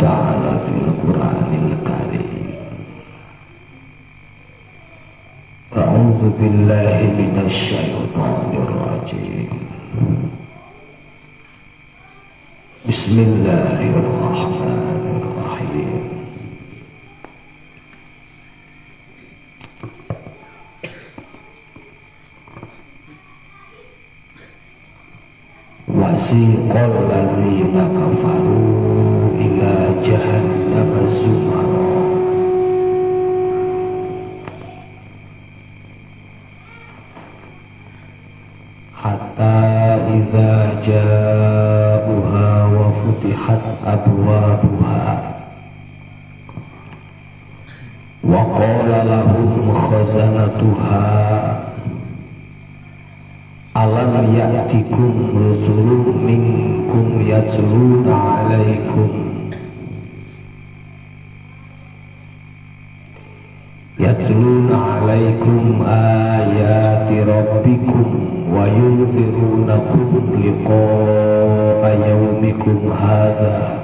ta'ala fil Qur'anil Karim. A'udzu billahi minasy syaithanir rajim. Bismillahirrahmanirrahim. Wasiqal ladzina kafaru ila jahannama zumara hatta idza ja'uha wa futihat abwabuha wa qala lahum khazanatuha alam ya'tikum rusulun minkum yatluna 'alaikum ayati rabbikum wa yunzirunakum liqa'a yaumikum hadza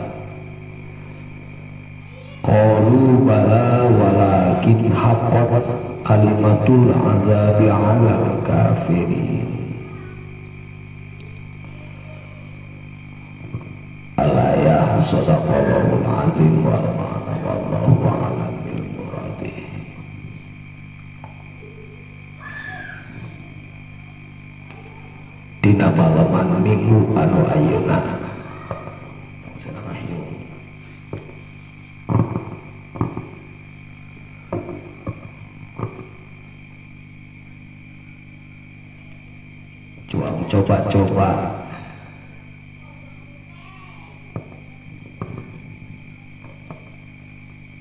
qalu bala walakin haqqat kalimatul azabi 'alal kafirin. Alayah sadaqallahul azim wal ma'na wallahu a'lam bil muradih. Dina malaman minggu anu ayeuna cuang coba-coba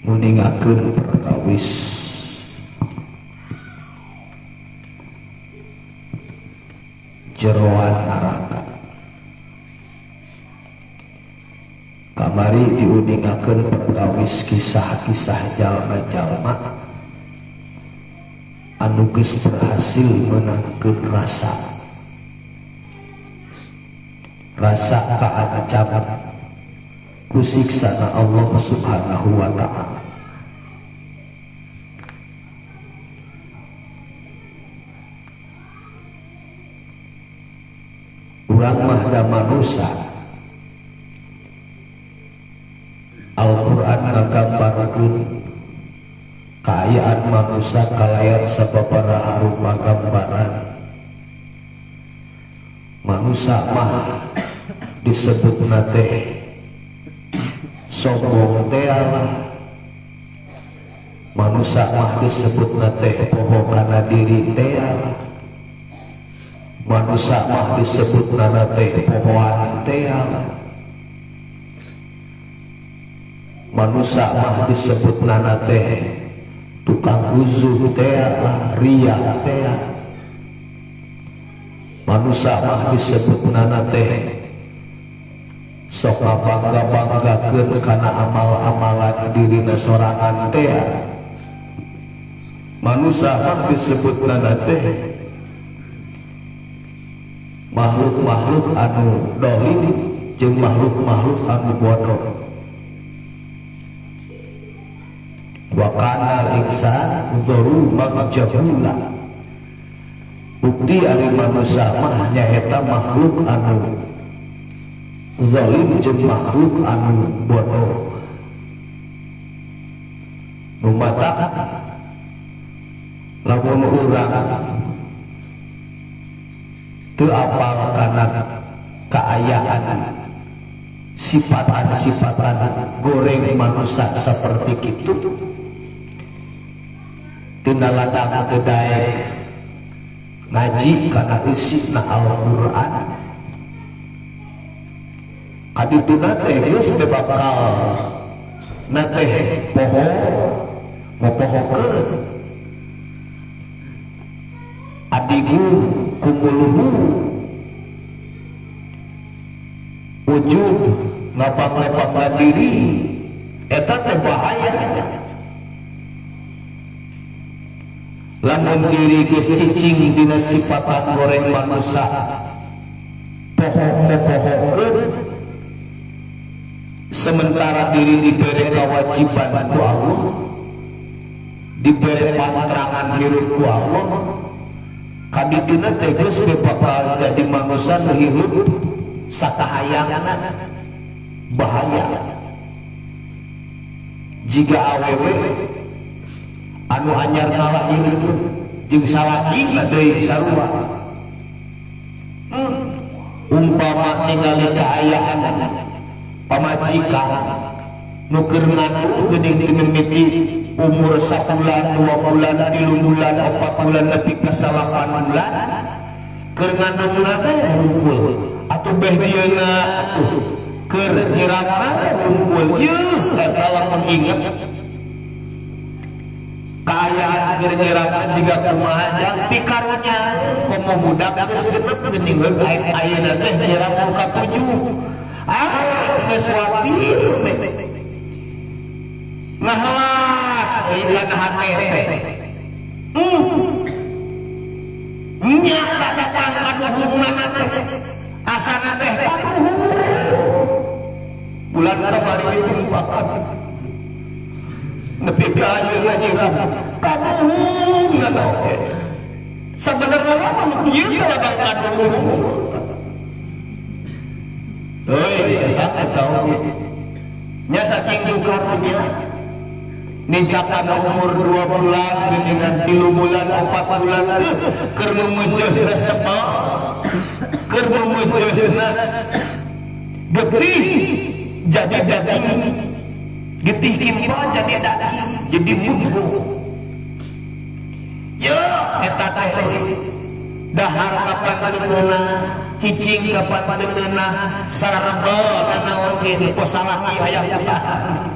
nguningakeun perkawis jeroan neraka. Kamari diuningakeun perkawis kisah-kisah jalma-jalma anu geus berhasil meunangkeun rasa kaancam ku siksana Allah Subhanahu wa ta'ala. Urang mah da manusa. Al-Qur'an ngagambarkeun kaayaan manusa kalayan sababaraha rupa gambaran. Manusa mah disebutna teh sombong teh lah. Manusa mah disebutna teh poho kana diri teh lah. Manusa mah disebutna teh pohoan teh lah. Manusa mah disebutna teh tukang uzuh teh lah, ria teh. Manusa mah disebutna teh sok bangga-banggakeun kana amal-amalan dirina sorangan teh. Manusa mah disebutna teh makhluk-makhluk anu dolim jeung makhluk-makhluk anu bodoh. Wa kana al-insanu zaluman jahula. Bukti ari manusa mah nyaeta makhluk anu zalim jeung makhluk anu bodoh. Nu matak lamun urang teu apal kana kaayaan sifatan-sifatan goreng manusia seperti kitu, tina ladang teu daek ngaji kana isina Al-Qur'an. Kadituna teh geus teu bakal na teh poho mopohokeun adigu kumuluhu ujub ngapang-lepang diri eta teh bahaya. Lamun diri geus cicing dina sifatan goreng manusia poho mopohokeun Sementara diri diberi kewajiban ku Allah, diberi pantrangan hirup ku Allah, kadituna teh geus bakal jadi manusia nu hirup sakahayangna. Bahaya jika awewe anu anyar ngalahirkeun jeung salaki deui sarua. Umpama ningali kaayaan pamajikan nu keur ngandung geuning mimiti umur 1 bulan, 2 bulan, 3 bulan, 4 bulan nepi ka 9 bulan keur ngandungna teh hungkul atuh beh dieuna atuh keur nyirapna hungkul. Yeuh, eta lamun inget kaayaan keur nyirapna jiga kumaha jang pikarunya komo budak geus genep geuning ayeuna teh nyirap nu katujuh. Ah, geus watir ngahelas ikan hate teh. Nya datang kaduhungna teh asana teh kaduhung bulan kamari ditumpakan nepi ka ayeuna nyirap kaduhungna oge. Sebenarnya mah nu kieu ladang kaduhung. Heuy, eta eta oge nya saking dukarunya nincakan umur 2 bulan geuningan 3 bulan 4 bulan keur meujeuh resep keur meujeuhna getih jadi daging, getih kimpa jadi daging, jadi mudguh. Yo eta teh dahar kapan teu meunah, cicing kapan teu meunah, sarebel nanaon ge poe salaki hayang ditahan.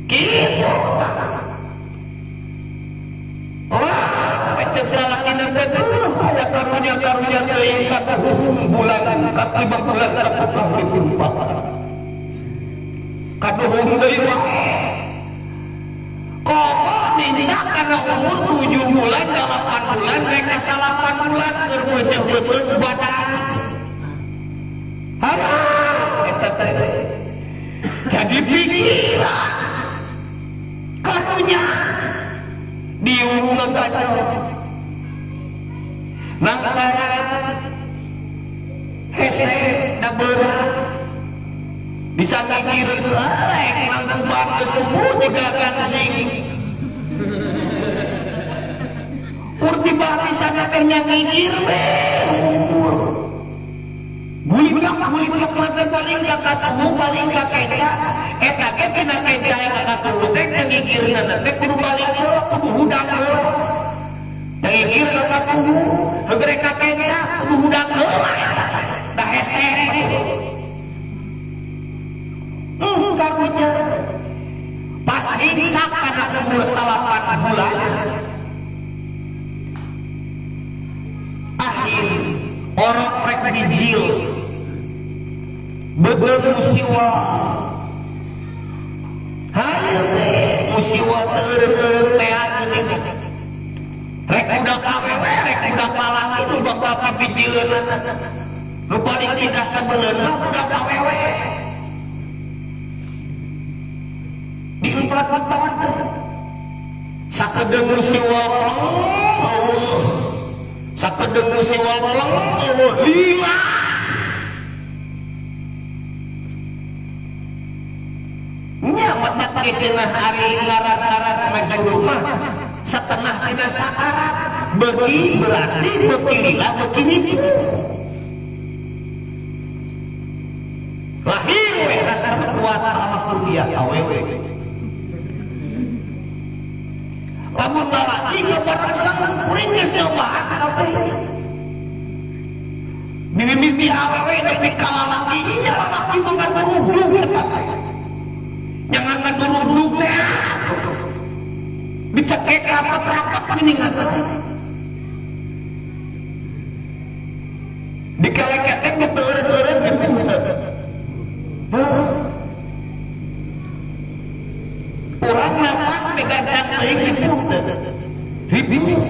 Kitu wah cek salakina teh aya karunya-karunya teuing kaduhung bulan katlima bulan katukang ditumpah kaduhung deui wae. Komo nincak kana umur 7 bulan 8 bulan rek ka 8 bulan keur meuceuh beuteung badan. Halah eta teh jadi pikiran karunya diung ngagacor nangkaran hese da berat disangkir itu rek nangkuban geus pupuh jiga gangsing kurtibah di sana teh nyangigir we umur guliplak teh paling ka katuhu paling ka keca eta ge tina keca ka katuhu teh nyangigirna teh kudu balik heula kudu hudang heula nyangigir ka katuhu heuh ka keca kudu hudang heula da hese. Karunya pas nincak kana umur 8 bulan akhir orok rek bijil beubeung musiwa hayu teh musiwa teu eureun-eureun teh geuning rek budak awewe rek budak lalaki nu bakal kabijileunna nu paling dikasebeleunna budak awewe di empat-empat sakedeung musiwa pleng eueuh sakedeung musiwa pleng eueuh lila nya matak ge cenah ari ngaran-ngaran ngajuru mah satengah tina sakarat beuki berarti beuki lila beuki ripuh lahir we rasa kuat sama dunia awewe. Lamun lalaki ngebarang kuring geus nyobaan kabeh. Mimpi awewe nepi ka lalaki nya lalaki mah ngadurudug eta teh. Jangan ngadurudug teh. Dicekek rapat-rapat geuningan. Dikeleketek teu eureun-eureun ripuh teh. Urang napas megancang teuing ripuh teh. Ripuh.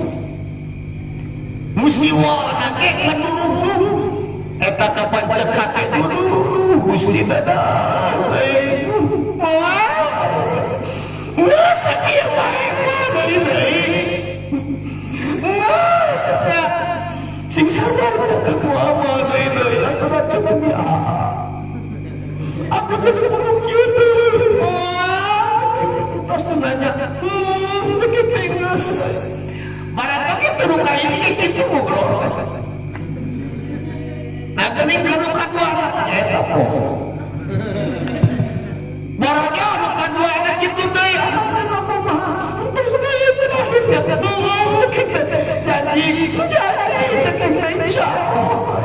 Musiwa ge ngadurudug. Eta kapan cek hate duduh Gusti teh. Moal. Geus sakieu bae mah deui. Geus sing sadar ka ku amal deui deui atuh racun di aku teh kudu kieu deui. Moal. Tos nanya, begitu geus. Barat oge teu nu kahiji kitu ngobrol. Nah geuning ka nu kadua eta poho. Borojo nu kadua na kitu deui. Terus deui terakhir janji janji cek insyaallah.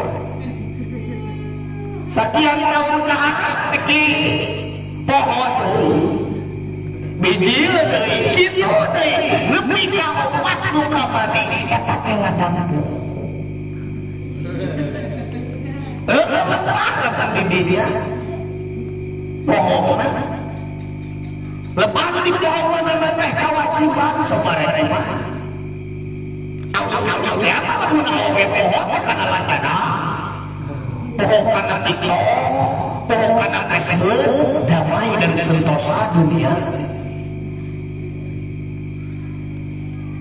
Sakian tahun ka harap teh poho deui. Bijil deui kitu deui nepi ka opat nu kamari eta teh ladang poho. Heuh lebah di dia. Bohongna. Lebah di bohongna teh kewajiban sabareh mah. Aus-aus teh apa lamun awewe poho teh kana lantana. Poho kana TikTok, poho kana Facebook, damai dan sentosa dunia.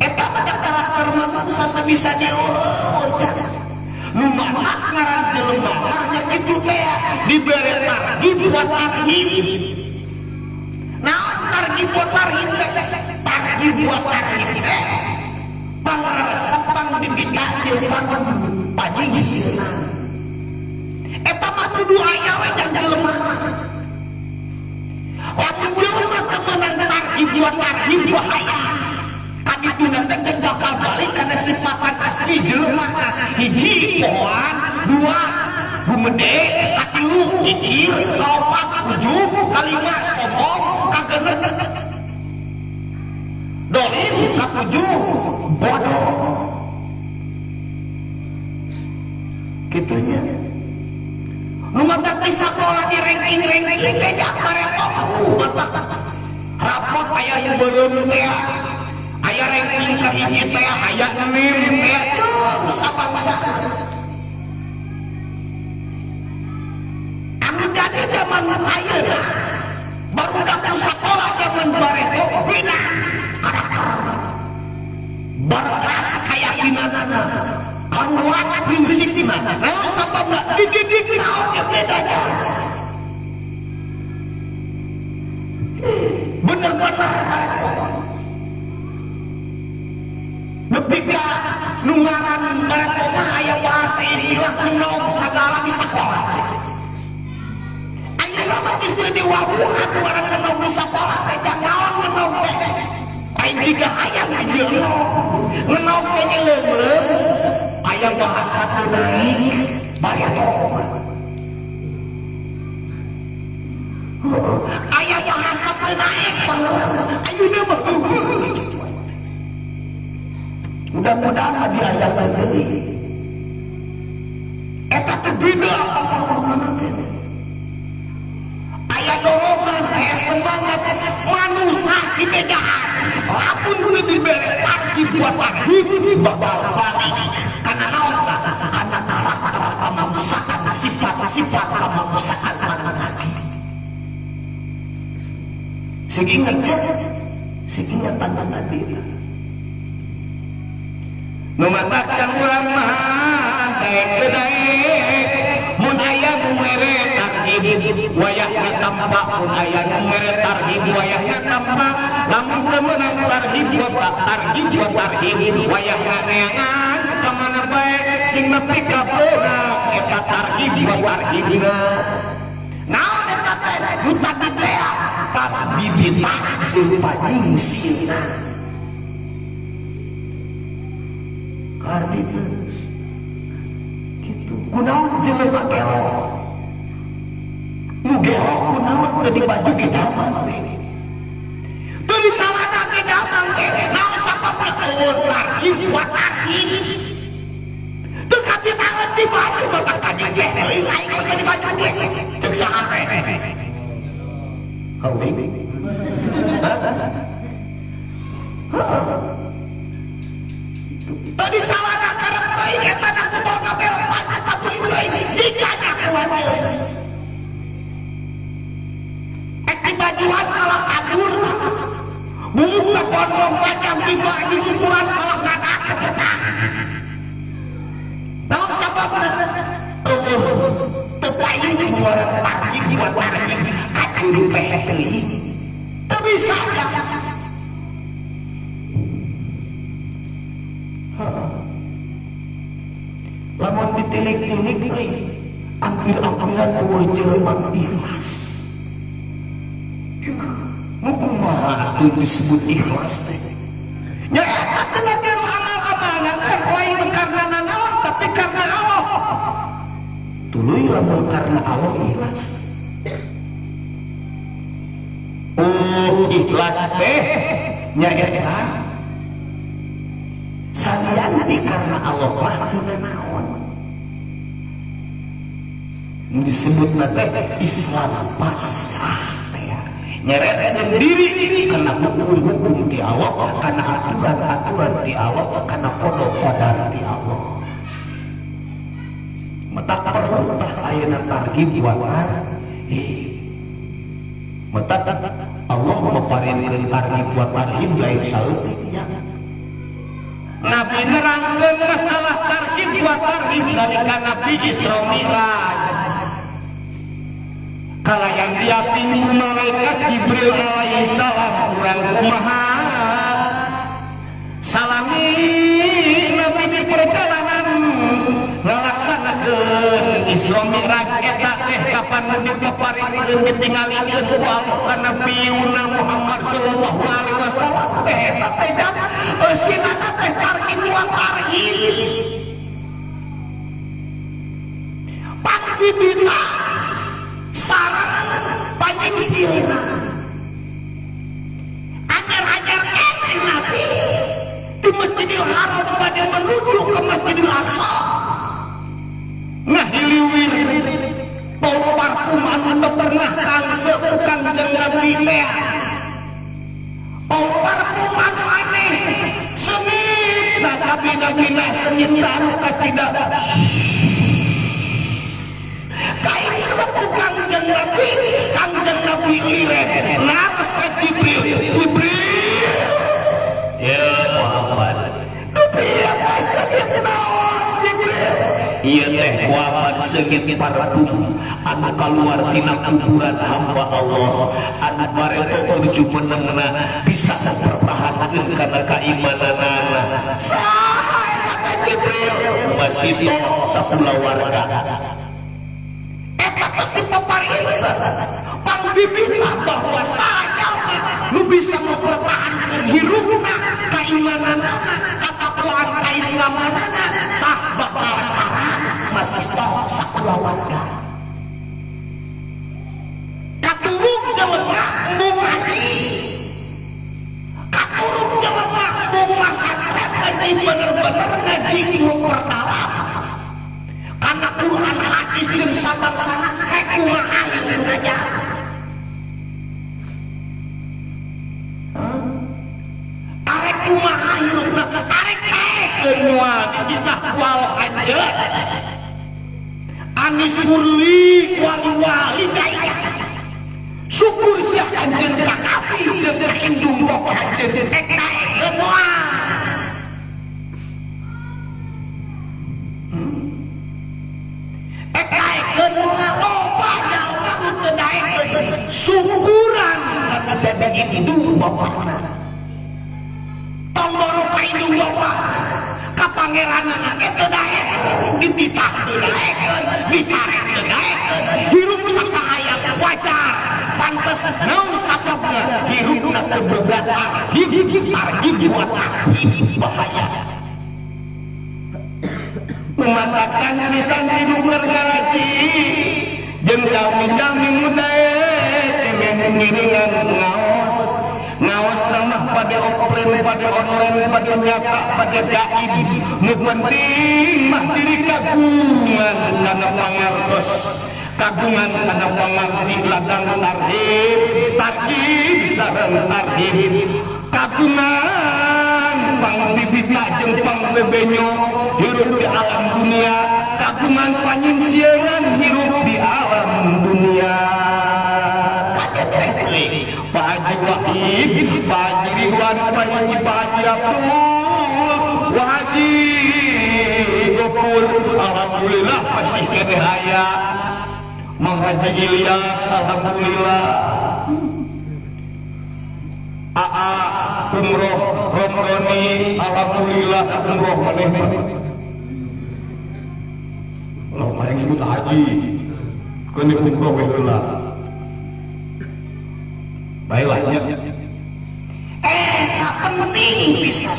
Eta mah karakter manusia teu bisa dieueuh. Nu matak ngaran jelema mah nya kitu teh dibere targib buat tarhib. Naon targib buat tarhib teh? Targib buat tarhib teh pangaresep pangdidika jeung panyingsieunan. Eta mah kudu aya we jang jelema. Lamun jelema teu meunang targib buat tarhib bahaya. Kadituna teh geus bakal balik kana sifatan asli jelema. Hiji pohoan, dua gumede, katilu kikir, kaopat ujub, kalima sombong, kagenep dolim, katujuh bodoh. Kitunya. Nu matak di sakola di ranking-ranking teh bareto matak rapot aya nu beureum teh. Aya ranking kahiji teh, aya nim teh, sabangsa. Anu jadi zaman ayeuna barudak nu sakola zaman bareto beda karakter. Berkas keyakinanana, karuat prinsipna. Naon sababna dididik naon ge bedanya. Bener-bener bareto. Nepi ka nu ngaran bareto mah aya bahasa istilah nu sagala di sakola. Ayeuna mah geus teu diwawuhan ngaran nu di sakola teh jang naon ngenog teh. Lain jiga hayang ajeuna. Ngenog teh nyeuleum aya bahasa teu naik bareto mah. Aya bahasa teu naik baheula. Ayeuna mah mudah-mudahan diayakeun deui. Eta teh beda pangorbanan teh. Aya dorongan, aya semangat manusia dibedaan. Lamun teu dibere targib buat tarhib bakal balik. Kana naon tah? Kana karakter kemanusiaan, sifat-sifat kemanusiaan mana tadi. Sing inget ya, sing inget tanda tadi. Nu matak can urang mah daek daek mun aya nu mere tarhib wayahna tampa, mun aya nu mere tarhib wayahna tampa, lamun teu meunang tarhib wa tarhib wa tarhib wayahna neangan ka mana bae sing nepi ka beunang eta tarhib wa tarhibna. Naon eta teh nu tadi teh pabibita jeung panyingsieunan. Arti itu gitu. Kunaon jelema gelo? Nu gelo kunaon teu di baju ge damang teh. Teu di calana ge damang teh. Naon sababna eueuh tarhib wa tarhib. Teu kapitaeun di baju batak tadi ge teuing aing teh di baju ge. Ceuk saha teh? Kawin. Heeh. Tadi salana karep teuing eta na kubol kabel patut teuing jika nyakuan deui. dibajuan kalah kabur. Buukna gondrong panjang tiba dicukuran kalah ngadak kepetak. Naon sababna? Eueuh teu payu muara targhib wa tarhib kaciri teh teuing. Teu bisa. Lamun ditilik-tilik euy, ampir-ampiran eueuh jelema ikhlas. Nu kumaha atuh disebut ikhlas teh? Nya eta cenah teh nu amal-amalan teh lain karena nanaon tapi karena Allah. Tuluy lamun karena Allah ikhlas. Oh, ikhlas teh nya eta salianti karena Allah mah teu nanaon. Nu disebutna teh Islam pasrah teh nyeretkeun diri kana hukum-hukum ti Allah, kana aturan-aturan ti Allah, kana qada qadar ti Allah. Mata perlu tah ayeuna targhib wa tarhib. Mata Allah maparinkeun targhib wa tarhib lain saeutik nya. Nabi nerangkeun masalah targhib wa tarhib nalika Nabi Isra Mi'raj. Kalayan diaping ku malaikat Jibril alaihi salam urang kumaha? Salami Nabi di perjalanan ngalaksanakeun Isra Mi'raj eta teh kapan nu dipaparinkeun ditingalikeun ku Allah ka Nabi Muhammad sallallahu alaihi wasallam teh eta teh jam eusina teh targhib wa tarhib. Pangbibita sareng panyingsirna anyar-anyar keneh Nabi di Masjidil Haram bade menuju ke Masjidil Aqsa ngahiliwir bau parfum anu teu pernah kangse ku Kangjeng Nabi teh. Bau parfum anu aneh sengit da kabina-bina sengit anu kacida kain sebab Kangjeng Nabi. Kangjeng Nabi liren naros ka Jibril, Jibril ya Muhammad dupi apa sengit naon Jibril? Ieu teh Muhammad sengit parfum anu kaluar tina kuburan hamba Allah anu bareto jumenengna bisa mempertahankeun kana kaimananana. Saha eta teh Jibril? Masito sakulawarga. Eta pasti paparinkeun pangbibita bahwa saha nu bisa mempertahankan hirupna kaimananana katakwaan kaislamanana tah bakal cara masih toh sakulawarga. Katurung jelema embung ngaji, katurung jelema embung masantren ngaji bener-bener ngaji memperdalam karena Quran hadis jeung sabangsana rek kumaha hirup ngajar. Arek kumaha hirupna arek daekeun moal dititah ku Allah anjeun. Anis Murli wali-wali daekeun. Syukur sia anjeun ka kapi jeung ka indung bapa anjeun rek daekeun moal. Daekeun moal loba jalma nu teu daekeun syukuran kana jadi indung bapana. Tong boro ka indung bapana, ka pangeranana ge teu daekeun, dititah teu daekeun, dicarek teu daekeun, hirup sakahayang wajar, pantes naon sababna hirupna teu boga tarhib, targhib wa tarhib bahaya. Matak santri-santri nu keur ngaraji jeung jalmi-jalmi muda keneh ngiringan ngaos. Ngaos mah pada offline, pada online, pada nyata, pada gaib. Nu penting mah diri kagungan kana pangartos, kagungan kana pangarti ladang tarhib, tarhib sareng tarhib. Kagungan pangbibita jeung pangbebenyo hirup di alam dunia, kagungan panyingsieunan hirup di alam dunia. Kaget teh teuing. Habib, Pak Haji Ridwan, Pak Haji, Pak Haji Abdul, Wa Haji Gopur, alhamdulillah masih keneh aya. Mang Haji Ilyas, alhamdulillah. AA Umroh Romroni, alhamdulillah umroh maneh mah. Loh, yang sebut haji, keun umroh we heula. Baiklah nya. Tak penting pisan.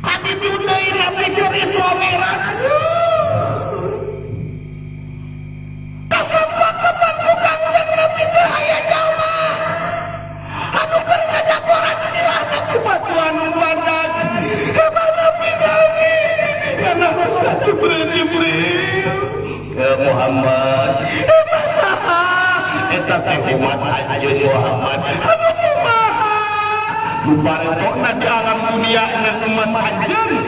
Kaditu deui Nabi keur Isra Mi'raj. Kasapakapan ku Kangjeng Nabi teh aya jalma anu keur ngadagoran sirahna ku batu anu badag. Hebat Nabi nangis karena masalah Jibril Jibril. Ya Muhammad, Eta saha? Eta teh umat anjeun Muhammad. Anu kumaha? Nu baretona di alam dunia na umat anjeun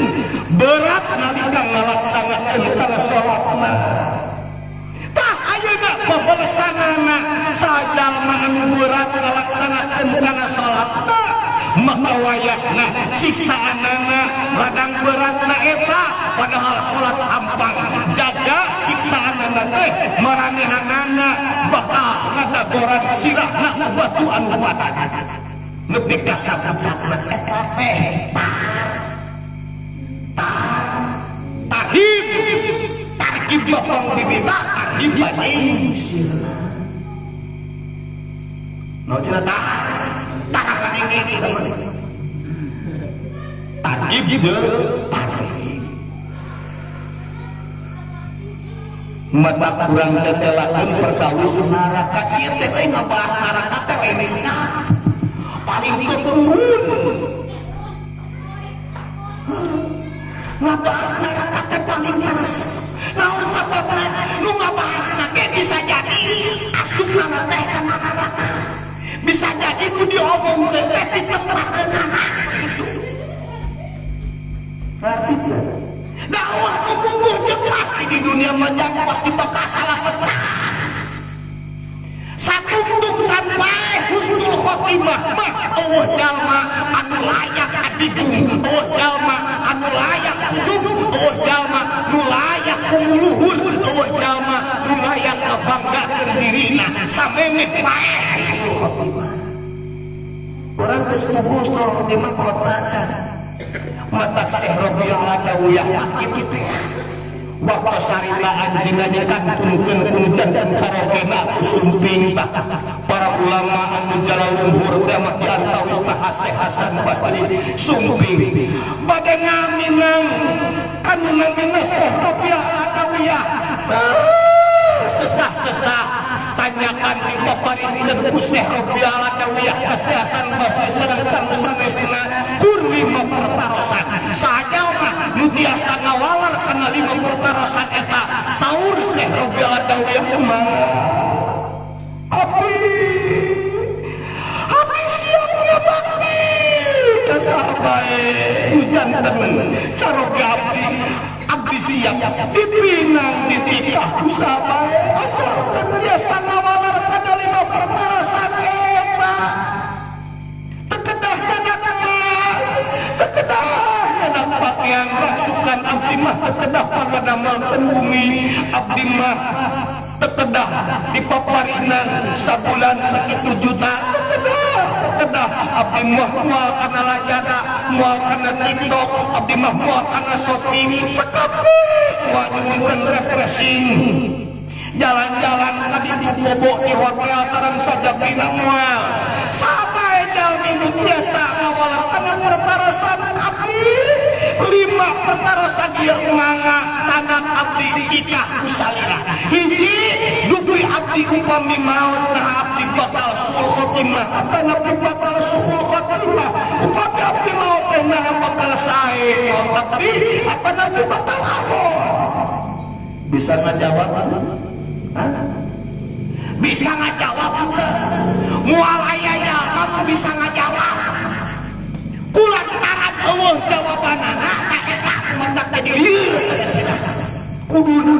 berat nalika ngalaksanakeun kana salatna. Tah ayeuna babalesanana sajalma anu berat ngalaksanakeun kana salatna, maka wayahna siksaanana ladang beratna eta, padahal salat hampang jaga siksaanana teh maranehanana bakal ngadagoran sirahna ku batu anu badag. Nepi ka sapucatna eta teh tarhib tarhib bapang dibita tarhib anjing sirna. Naon cenah tah? Tarhib jeung tarhib. Mata kurang tetelakeun perkawis neraka ieu teh euy ngabahas neraka teh lain senang. Paling keturun. Ngabahas neraka teh paling keras. Naon sababna nu ngabahasna ge bisa jadi asupna teh kana neraka. Bisa jadi nu diomongkeun teh ditempatkeunana sakitu. Berarti teh dakwah nu pungkur jeung pasti di dunia mah pasti bakal salah pecah. Satungtung sampai husnul khotimah mah eueuh jalma anu layak adigung, eueuh jalma anu layak ujung, eueuh jalma nu layak kumuluhur, eueuh jalma nu layak ngabanggakeun dirina samemeh paeh husnul khotimah. Urang geus pukul husnul khotimah kolot baca. Matak Syekh Rabi'ah Adawiyah kitu teh. Waktu sarita anjeunna dikantunkeun ku nu janten carogena ku sumping tah. Para ulama anu jalalunggur teh mah diantawis tah Syekh Hasan Basri sumping. Bade ngaminang kanu namina Syekh Rabi'ah Adawiyah. Sesah-sesah tanyakan dipaparikeun ku Syekh Rabi'ah Adawiyah ka Syekh Hasan Basri sareng kanu sanesna kur lima pertarosan. Sajalma nu biasa ngawalar kana lima pertarosan eta saur Syekh Rabi'ah Adawiyah kumaha? Abdi abdi siap ngabakti ka saha bae nu janten caroge abdi. Abdi siap dipinang ditikah ku saha bae asalkan biasa ngawalar kana lima pertarosan eta. Tekedah nyanak emas, tekedah nyanak pakaian rasukan abdi mah tekedah pangadamelkeun bumi abdi mah tekedah dipaparinan sabulan sakitu juta tekedah tekedah abdi mah moal kana lajada moal kana TikTok abdi mah moal kana shopee cekap moal nyuhunkeun refreshing jalan-jalan ka ditu bobo di hotel sareng sajabina moal sampai jalmi nu biasa ngawalar kana pertarosan abdi lima pertarosan ieu mangga sanak abdi ikah ku salira hiji dupi abdi upami maot nah abdi bakal suul khotimah apa abdi bakal suul khotimah upami abdi maot teh nah bakal sae maot abdi apa abdi bakal amon. Bisa ngajawab? Hah? Bisa ngajawab teu? Moal aya jalma nu bisa ngajawab. Kulantaran eueuh jawabanana ta eta mentak jadi lieur kana sirah. Kuduna.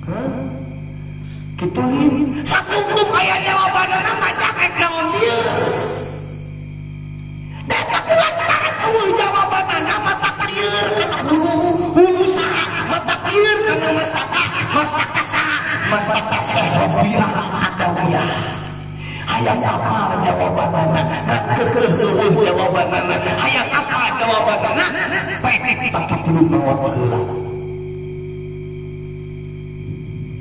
Hah? Kitu lin satungtung aya jawabanna mah cakek naon ieu. Da lantaran eueuh jawabanna mah takdir kana hulu saha, mah takdir kana mastaka, mastaka saha, mastaka Syekh Rabi'ah Adawiyah. Hayang apa jawabanana? Ngakeukeun eueuh jawabanana. Hayang apa jawabanana? Pek tapi kudu maot heula.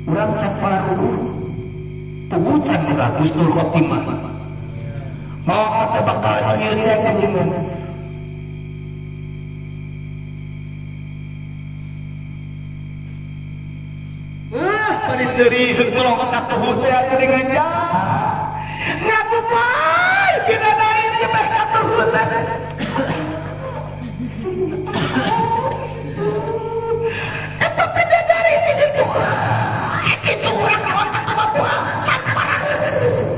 Urang can pararuguh. Puguh can urang husnul khotimah. Maot teh bakal ieu teh geuningan. Bari seuri heuk melong ka tuhu teh geuningan ja. Ngagupai bidadari teh ka tuhu teh. Eta bidadari ti ditu. Kitu urang otak mah buang can pararuguh.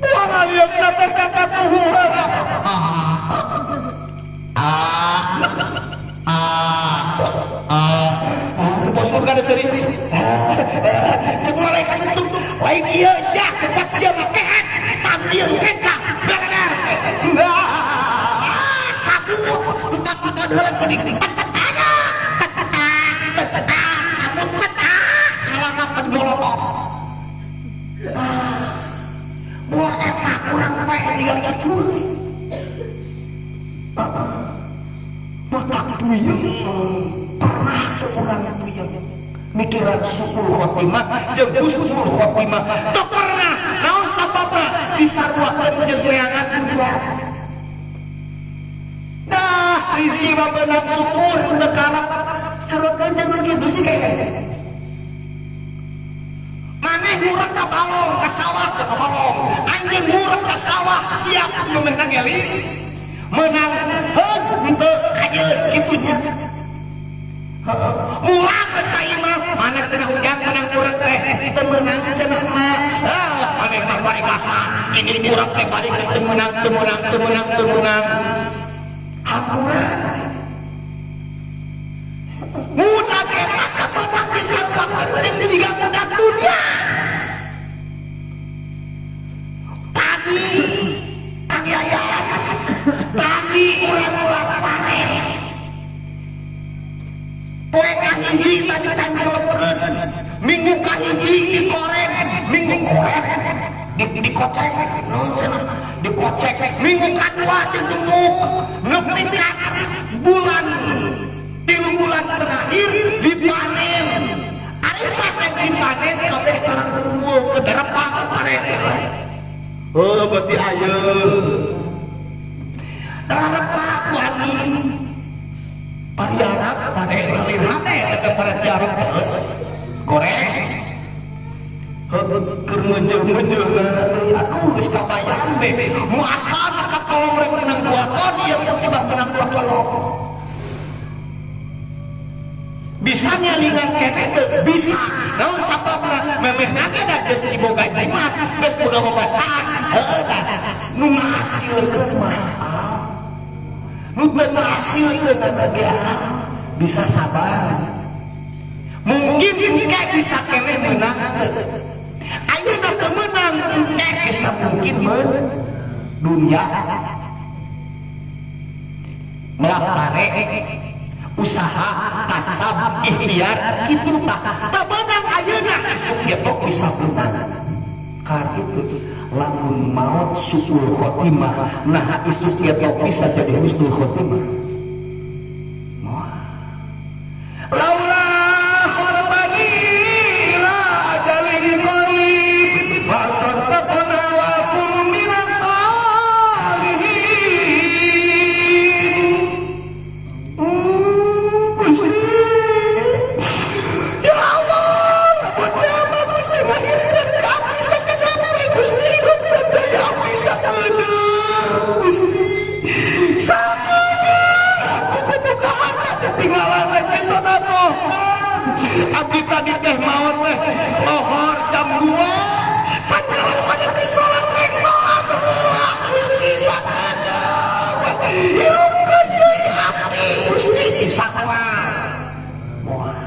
Buang alieuna teh ka tuhu heula. Bos surga geus deui. Cek malaikat tutup lain ieu sia tempat sia mah kehet tamlieu kenca galagar. Kabur buka-buka heula geuning. Kalangan molotot. Buah eta urang paeh jiga kitu. Botak puyeng pernah teu urang puyeng mikiran suul khotimah jeung husnul khotimah teu pernah naon sababna disaruakeun jeung neangan dunia. Dah rezeki mah beunang syukur teu karep saruakeun jeung kitu sih kayak maneh murek ka balong ka sawah teu ka balong anjeun murek ka sawah siap memehna ngeli menang heug henteu kajeun kitu nya. Mulang ka imah mana cenah hujan menang murek teh teu meunang cenah mah maneh mah bari basa ini murek teh balik teu meunang teu meunang teu meunang teu meunang hampura budak eta kabeunang disaruakeun jeung siga budak dunia. Tadi Kang Yayan tadi urang ulah panen poe kahiji tadi tancelepkeun minggu kahiji dikoreng minggu koreng dikocek naon cenah dikocek minggu kadua digemuk nepi ka bulan 3 bulan terakhir dipanen. Ari pas dipanen kabeh tarang unggul ke darapang panen. Heuh berarti ayeuna darapak wangi pariarap panen lirane eta pariarap goreng keur meujeuh-meujeuh aduh geus kabayang be mu asalna ka kolong rek menang 2 ton ieu teh menang 2 kolong bisa nyalingan keneh teu bisa naon sababna memehna ge da geus diboga jimat geus boga babacaan heueuh tah nu ngahasilkeun mah nu teu ngahasilkeun ge bisa sabar mungkin engke bisa keneh meunang ayeuna teu meunang engke bisa mungkin meun dunia melah pare usaha kasab ikhtiar kitu tah teu meunang ayeuna isuk ge bisa meunang kitu lamun maot suul khotimah nah isuk ge bisa jadi husnul khotimah. Laula kharbani ila ajalin qarib fa saddaqna wa kun minas salihin. Ya Allah, lamun Gusti ngahirkeun ka abdi sakedap Gusti hirup daya abdi sakedeung Gusti. Sakedeung aku kudu ka harta ketinggalan teh sedekah. Abdi tadi teh maot teh lohor jam 2. Can ngalaksanakeun salat rek salat heula Gusti sakedeung. Hirupkeun deui abdi Gusti sakuat. Moal.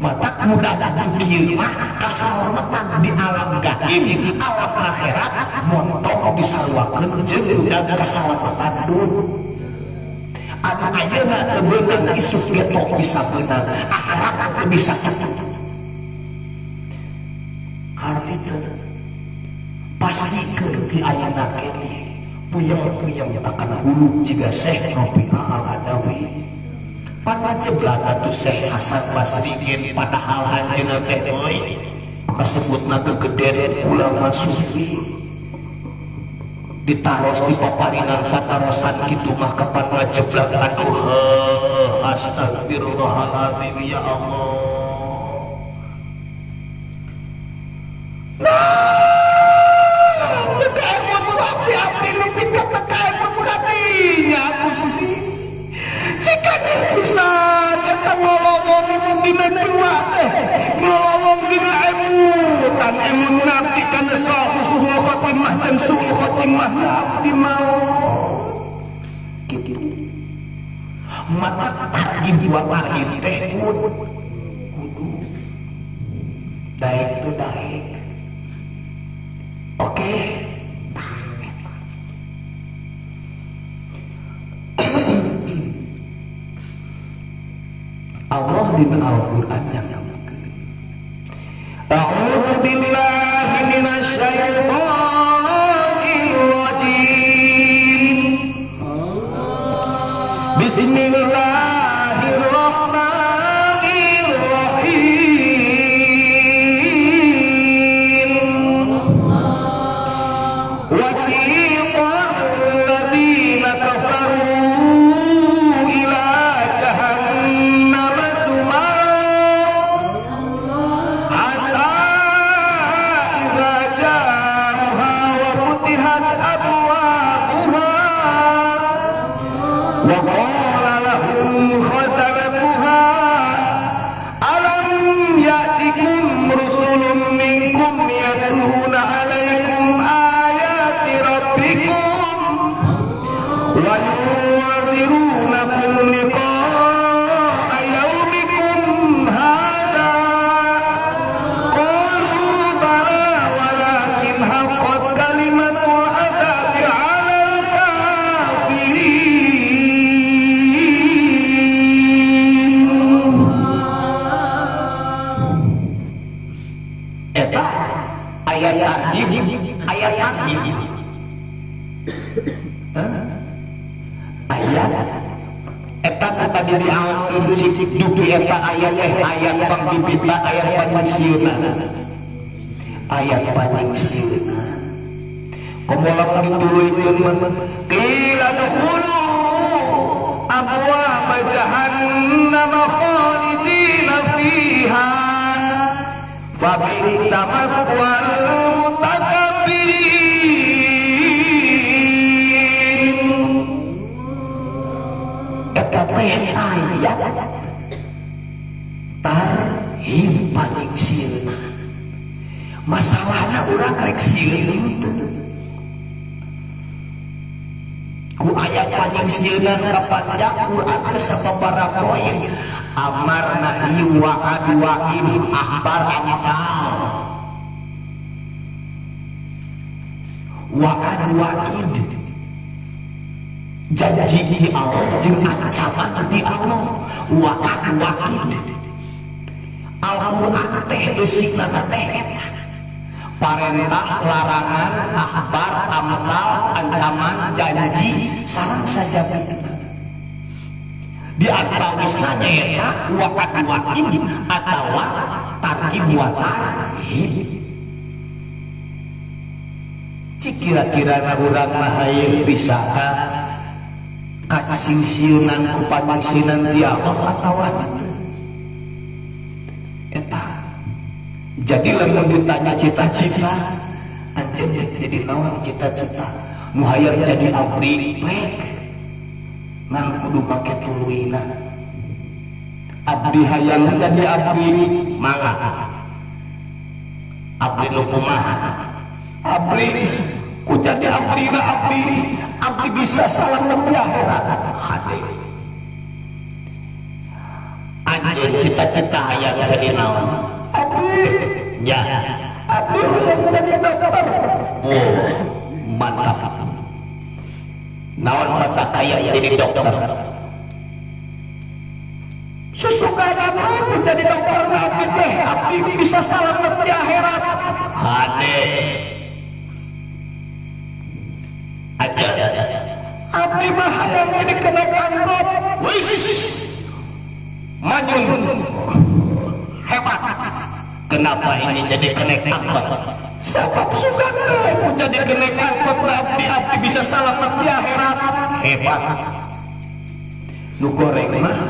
Mata mudah kieu mah kasalamatan di alam gaib, alam akhirat montong disaruakeun jeung budak kasalamatan dunia. Anu ayeuna teu beunang isuk ge tok bisa beunang, akhirat teu bisa. Karti teu pastikeun ti ayeuna keneh puyeng-puyeng akan hulu jiga Syekh Rabi'ah Al-Adawi. Panajeblan atuh Syekh Hasan Basri gen padahal anjeunna teh euy kasebutna gegeden ulama sufi. Ditaros di paparinan patarosan kitu mah kapan ngajeblan aduh astagfirullahaladzim ya Allah. Nah, teu kaemut ku abdi nepi ka teu kaemut kadinya aku sih. Jika pisan eta ngolowong dina jiwa teh, ngolowong dina emutan emun nabi kana husnul khotimah jeung suul khotimah abdi maot. Kitu. Mata targib wa tarhib teh kudu daek teu daek. Oke. Allah di Al-Qur'an yang ngomongkeun. A'udzu billahi minasyaitonir rajim. Bismillahirrahmanirrahim. Wasiqal ladzina kafaru ila jahannam hatta idza ja'uha wa futihat abwabuha wa qala lahum khazanatuha alam ya'tikum rusulun minkum yatluna 'alaikum ayati rabbikum wa yunzirunakum liqa'a yaumikum hadza qalu bala walakin haqqat kalimatul adzabi 'alal kafirin. Eta ayat tarhib, ayat tarhib. Ayat eta tadi diaoskeun dupi eta ayat teh ayat pangbibita, ayat panyingsieunan. Ayat panyingsieunan. Komo lamun dituluykeun mah qila dukhulu abwaaba jahannam khalidina fiha fa bi'sa maswal mutakabbirin. Eta teh ayat tarhib panyingsieunan. Masalahna urang rek sieun teu. Ku ayat panyingsieunan kapanjang Quran teh sababaraha poin. Amar nahi wa'ad wa'id akhbar amsal. Wa'ad wa'id janji di Allah jeung ancaman di Allah. Wa'ad wa'id Al-Qur'an teh eusina teh eta parentah, larangan, akhbar, amsal, ancaman, janji sareng sajabina. Di antawisna nyaeta wa'ad wa'id atawa tarhib wa tarhib. Cik kira-kira urang mah hayang bisa ka kasingsieunan ku panyingsieunan ti Allah atawa teu. Eta. Jadi lamun ditanya cita-cita, anjeun jadi naon cita-cita? Nu hayang jadi abdi rek. Ngan kudu make tuluyna. Abdi hayang jadi abdi mangga. Abdi nu kumaha? Abdi ku jadi abdi na abdi, abdi bisa salamet di akhirat. Hade. Anjeun cita-cita hayang jadi naon? Abdi. Ya. Abdi hayang jadi dokter. Oh, mantap. Naon mata hayang jadi dokter? Susugana menjadi dokter abdi teh abdi bisa salamet di akhirat. Hade. Aja. Abdi mah hayang jadi kenek angkot. Wis. Manyun. Hebat. Kenapa ini jadi kenek angkot? Sabab sugana menjadi kenek angkot abdi abdi bisa salamet di akhirat. Hebat. Nu goreng mah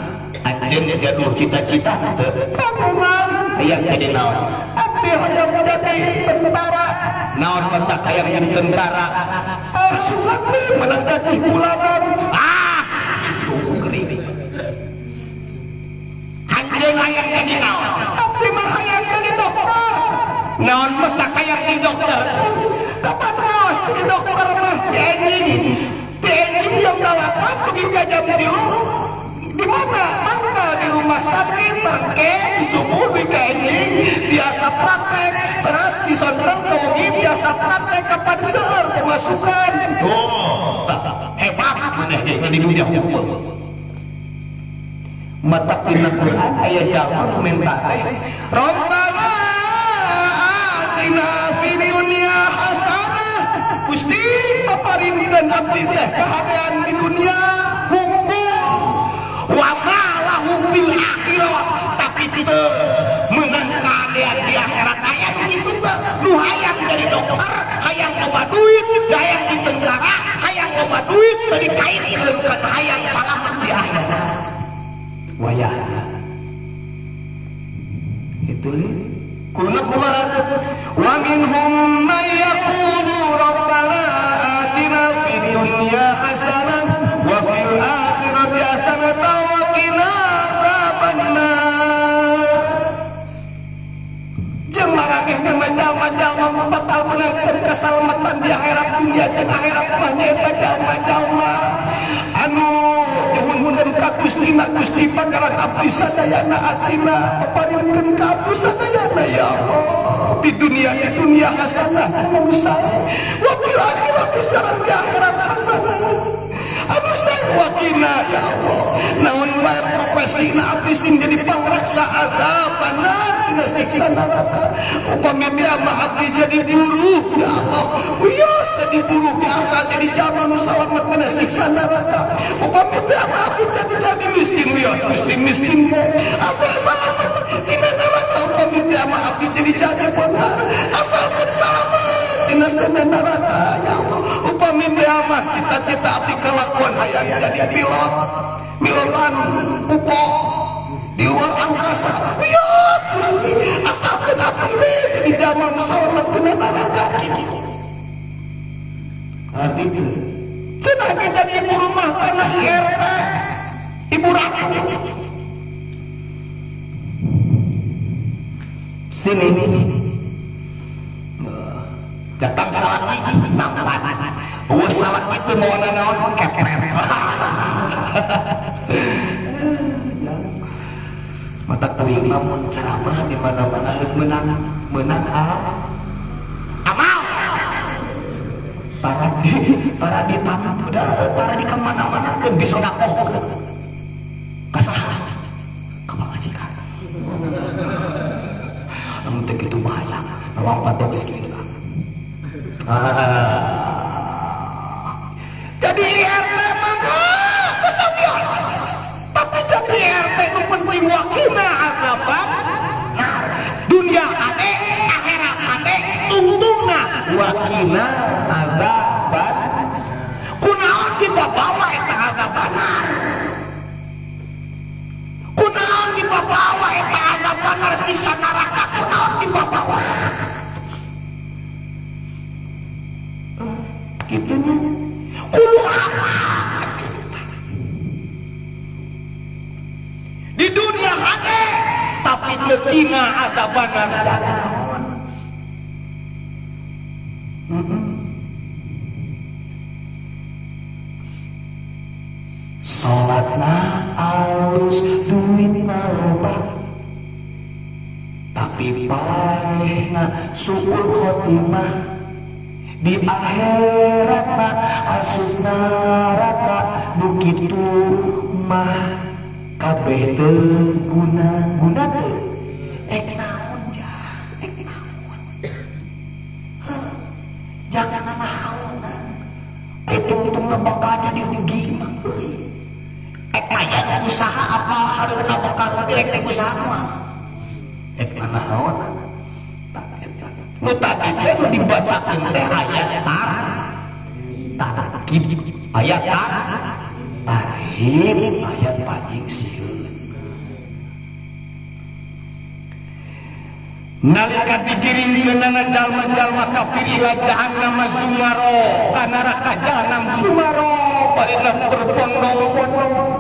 anjeun gaduh cita-cita teu? Kagungan. Hayang jadi naon? Abdi hayang jadi tentara. Naon matak hayang jadi tentara? Ah, susah menang gaji bulanan. Ah, itu gering. Anjeun hayang jadi naon? Abdi mah hayang jadi dokter. Naon matak hayang jadi dokter? Kapan raos jadi dokter mah di enjing. Di enjing jam 8 pergi ke jam 3. Di mana? Mangka di rumah sakit, mangke di subuh di enjing biasa praktek, terus di sonten ke wengi biasa praktek kapan seueur pemasukan. Oh, hebat maneh ge di dunia hukum. Mata dina Quran aya jalma minta teh Rabbana atina fid dunya hasanah. Gusti paparinkeun abdi teh kahadean di dunia hungkul wa ma lahum fil akhirah, tapi teu meunang kahadean di akhirat. Aya nu kitu teh, nu hayang jadi dokter, hayang loba duit, hayang di tentara, hayang loba duit, teu dikaitkeun ka hayang salamet di akhirat. Wayahna itu li kulna kumaha wa minhum may yaqulu rabbana atina fid dunya hasanah wa fil akhirati hasanah wa qina adzabannar. Jeung maranehna mah jalma-jalma nu bakal meunangkeun kasalamatan di akhirat dunia jeung akhirat mah nyaeta jalma-jalma anu nyuhunkeun ka Gustina, Gusti pangaran abdi sadayana atina paparinkeun ka abdi sadayana ya Allah di dunia di dunia hasanah anu sae wa fil akhirati sareng di akhirat hasanah anu sae wa qina ya Allah naon bae profesina abdi sing jadi pangraksa azabannar tina siksa neraka. Upami mah abdi jadi buruh ya Allah wios jadi buruh biasa jadi jalma nu salamet tina siksa neraka. Upami mah abdi jadi miskin wios miskin miskin ge asal salamet tina neraka. Upami mah abdi jadi beunghar asal keur salamet tina siksa neraka ya Allah. Upami mah cita-cita abdi kalakuan hayang jadi pilot pilotan UFO di luar angkasa wios Gusti asalkeun abdi we jadi jalma nu salamet tina neraka. Arti itu cenah ge jadi ibu rumah tangga IRT ibu ratu sini datang salaki nampan eueuh salaki teu mawa naon kepret. Mata teuing lamun ceramah di mana-mana heuk meunang meunang amal para di tamu para di kamana-mana keun disodakohkeun kasaha ka pamajikan lamun teu kitu bahaya nawang panto geus kieu. Jadi RT mah kesawios tapi jadi RT nu penting wakina azaban nar dunia hade akhirat hade tungtungna wakina azaban. Kunaon dibabawa eta azaban nar, kunaon dibabawa eta azaban nar siksa neraka, kunaon dibabawa gitunya kudu apa di dunia hade tapi teu kina azaban nar. Salatna alus, duitna duitna loba tapi paehna suul khotimah di akhiratna asup neraka nu kitu mah kabeh teu guna guna teu ek naon jah ek naon jangan naon itu untungna bakal jadi rugi mah euy ek aya usaha apa hareupna bakal rugi rek teh usaha mah ek naon nu tadi teh nu dibacakeun teh ayat tarkib ayat tarhib ayat paling sieun nalika digiringkeunana jalma-jalma kafir ila jahannam zumaro ka neraka jahannam zumaro balina berbondong-bondong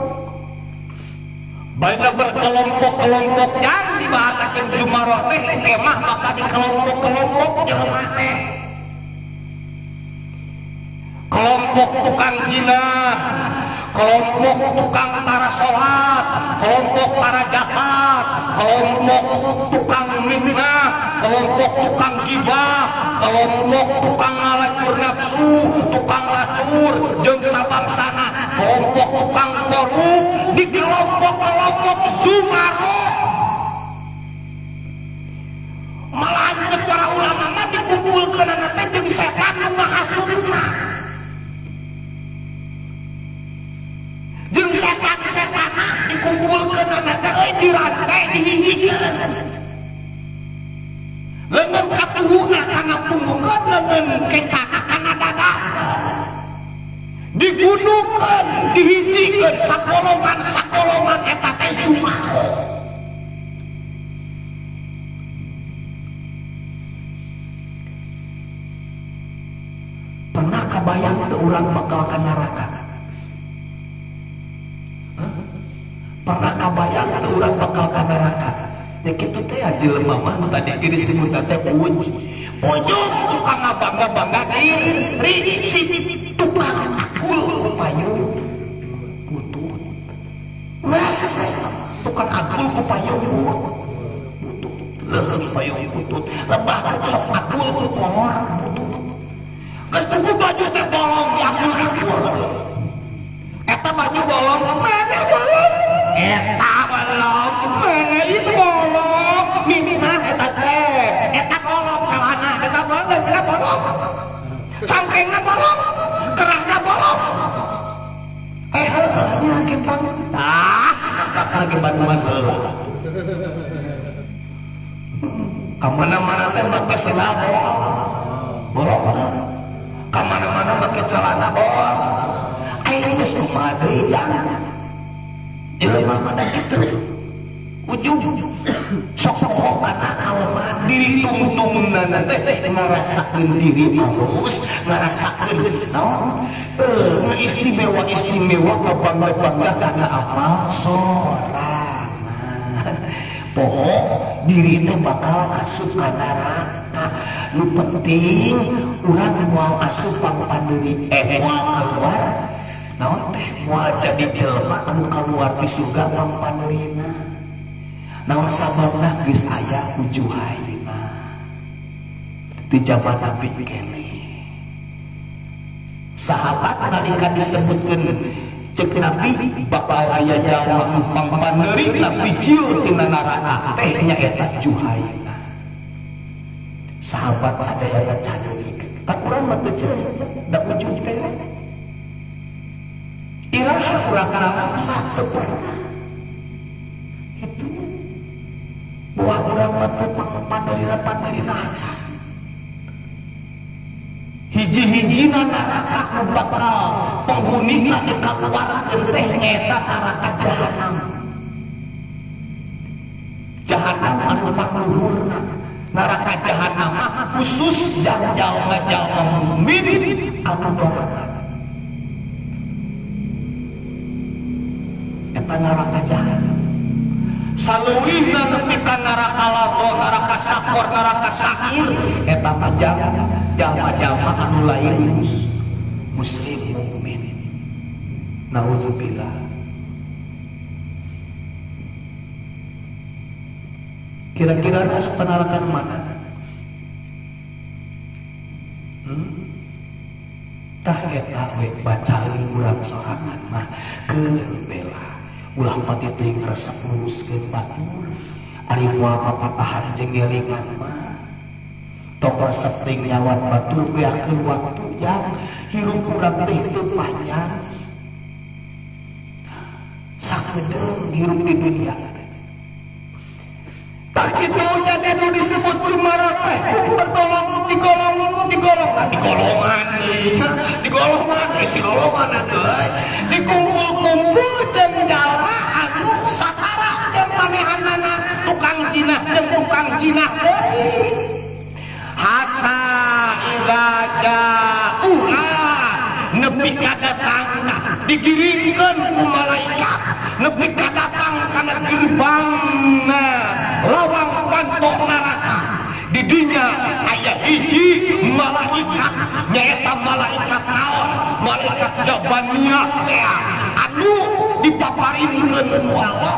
balina berkelompok-kelompok yang dibahasakeun zumaro teh kemah maka di kelompok-kelompok jelema teh kelompok tukang jinah, kelompok tukang tara sholat, kelompok para zakat, kelompok tukang mitnah, kelompok tukang gibah, kelompok tukang ngalacur nafsu, tukang lacur, jeung sabangsana, kelompok tukang korup, di kelompok-kelompok zumaro. Malah ceuk para ulama mah dikumpulkeunana teh jeung setan nu ngahasutna. Jeung setan-setana dikumpulkeunana teh euy dirantai dihijikeun. Leungeun katuhuna kana punggungkeun, leungeun kecana kana dadakeun. Digunukeun, dihijikeun sakolongan-sakolongan eta teh zumaro. Pernah kabayang teu urang bakal ka neraka? Pernah kabayang teu urang bakal ka neraka? Ya kitu teh jelema mah nu tadi disebut teh ujug tukang ngabangga-bangga diri si tukang akul ku payung butut. Geus tukang akul ku payung butut. Leuheung payung butut, lebah sok akul ku kolor butut. Geus tuku baju teh bolong diakul-akul. Eta baju bolong, mana bolong? Eta bolong, mana itu bolong? Minah eta teh, eta bolong celana, eta bolong, eta bolong. Cangkengna bolong, kerahna bolong. Heueuh nya kentang. Tah, lagi Bandungan heula. Ka mana-mana teh make sendal bolong. Bolong. Ka mana-mana make celana bolong. Aing geus kumaha deui jang. Jelema mah da kitu. Ujug sok-sok kana kalemahan diri tungtungnana teh ngarasakeun diri alus, ngarasakeun naon? Istimewa-istimewa kabangga-bangga kana amal sorangan. Poho diri teh bakal asup ka neraka. Nu penting urang moal asup pangpandeuri moal keluar naon teh moal jadi jelema anu kaluar ti surga pangpandeurina. Naon sababna geus aya ujuhaina di zaman Nabi keneh. Sahabat nalika disebutkeun cek Nabi bakal aya jalma nu pangpandeurina picil tina neraka teh nyaeta Juhaina. Sahabat sadayana ceurik. Tak urang mah teu ceurik, da ujug teh. Iraha urang ngalangsa teu pernah. Itu buah urang mah teu pandeurina acan. Hiji-hijina neraka nu bakal penghunina dikaluarkeun teh nyaeta neraka jahanam. Jahanam anu pangluhurna. Neraka jahanam khusus jalma-jalma mukmin anu doraka. Eta neraka jahanam. Saleuwihna nepi ka neraka lava, neraka sakor, neraka sair eta mah jalma-jalma anu lain muslim mukmin. Nauzubillah. Kira-kira asup ka neraka mana? Tah eta we bacaeun urang sorangan mah keun bela ulah pati teuing resep nguruskeun batur. Ari moal papatahan jeung ngelingan mah tong resep teuing nyawan batur beakeun waktu jang hirup urang teh teu panjang. Sakedeung hirup di dunia. Tah kitu jadi nu disebut lumara teh bertolong digolong digolongan digolongan digolongan digolongan atuh dikumpul-kumpul jeung jalma anu satara jeung manehanana tukang jinah jeung tukang jinah deui. Hatta idza ja'uha nepi ka datangna digiringkeun ku malaikat nepi ka datang kana gerbangna lawang pantok neraka. Di dinya aya hiji malaikat nyaeta malaikat naon? Malaikat Jabaniyah teh anu dipaparinkeun ku Allah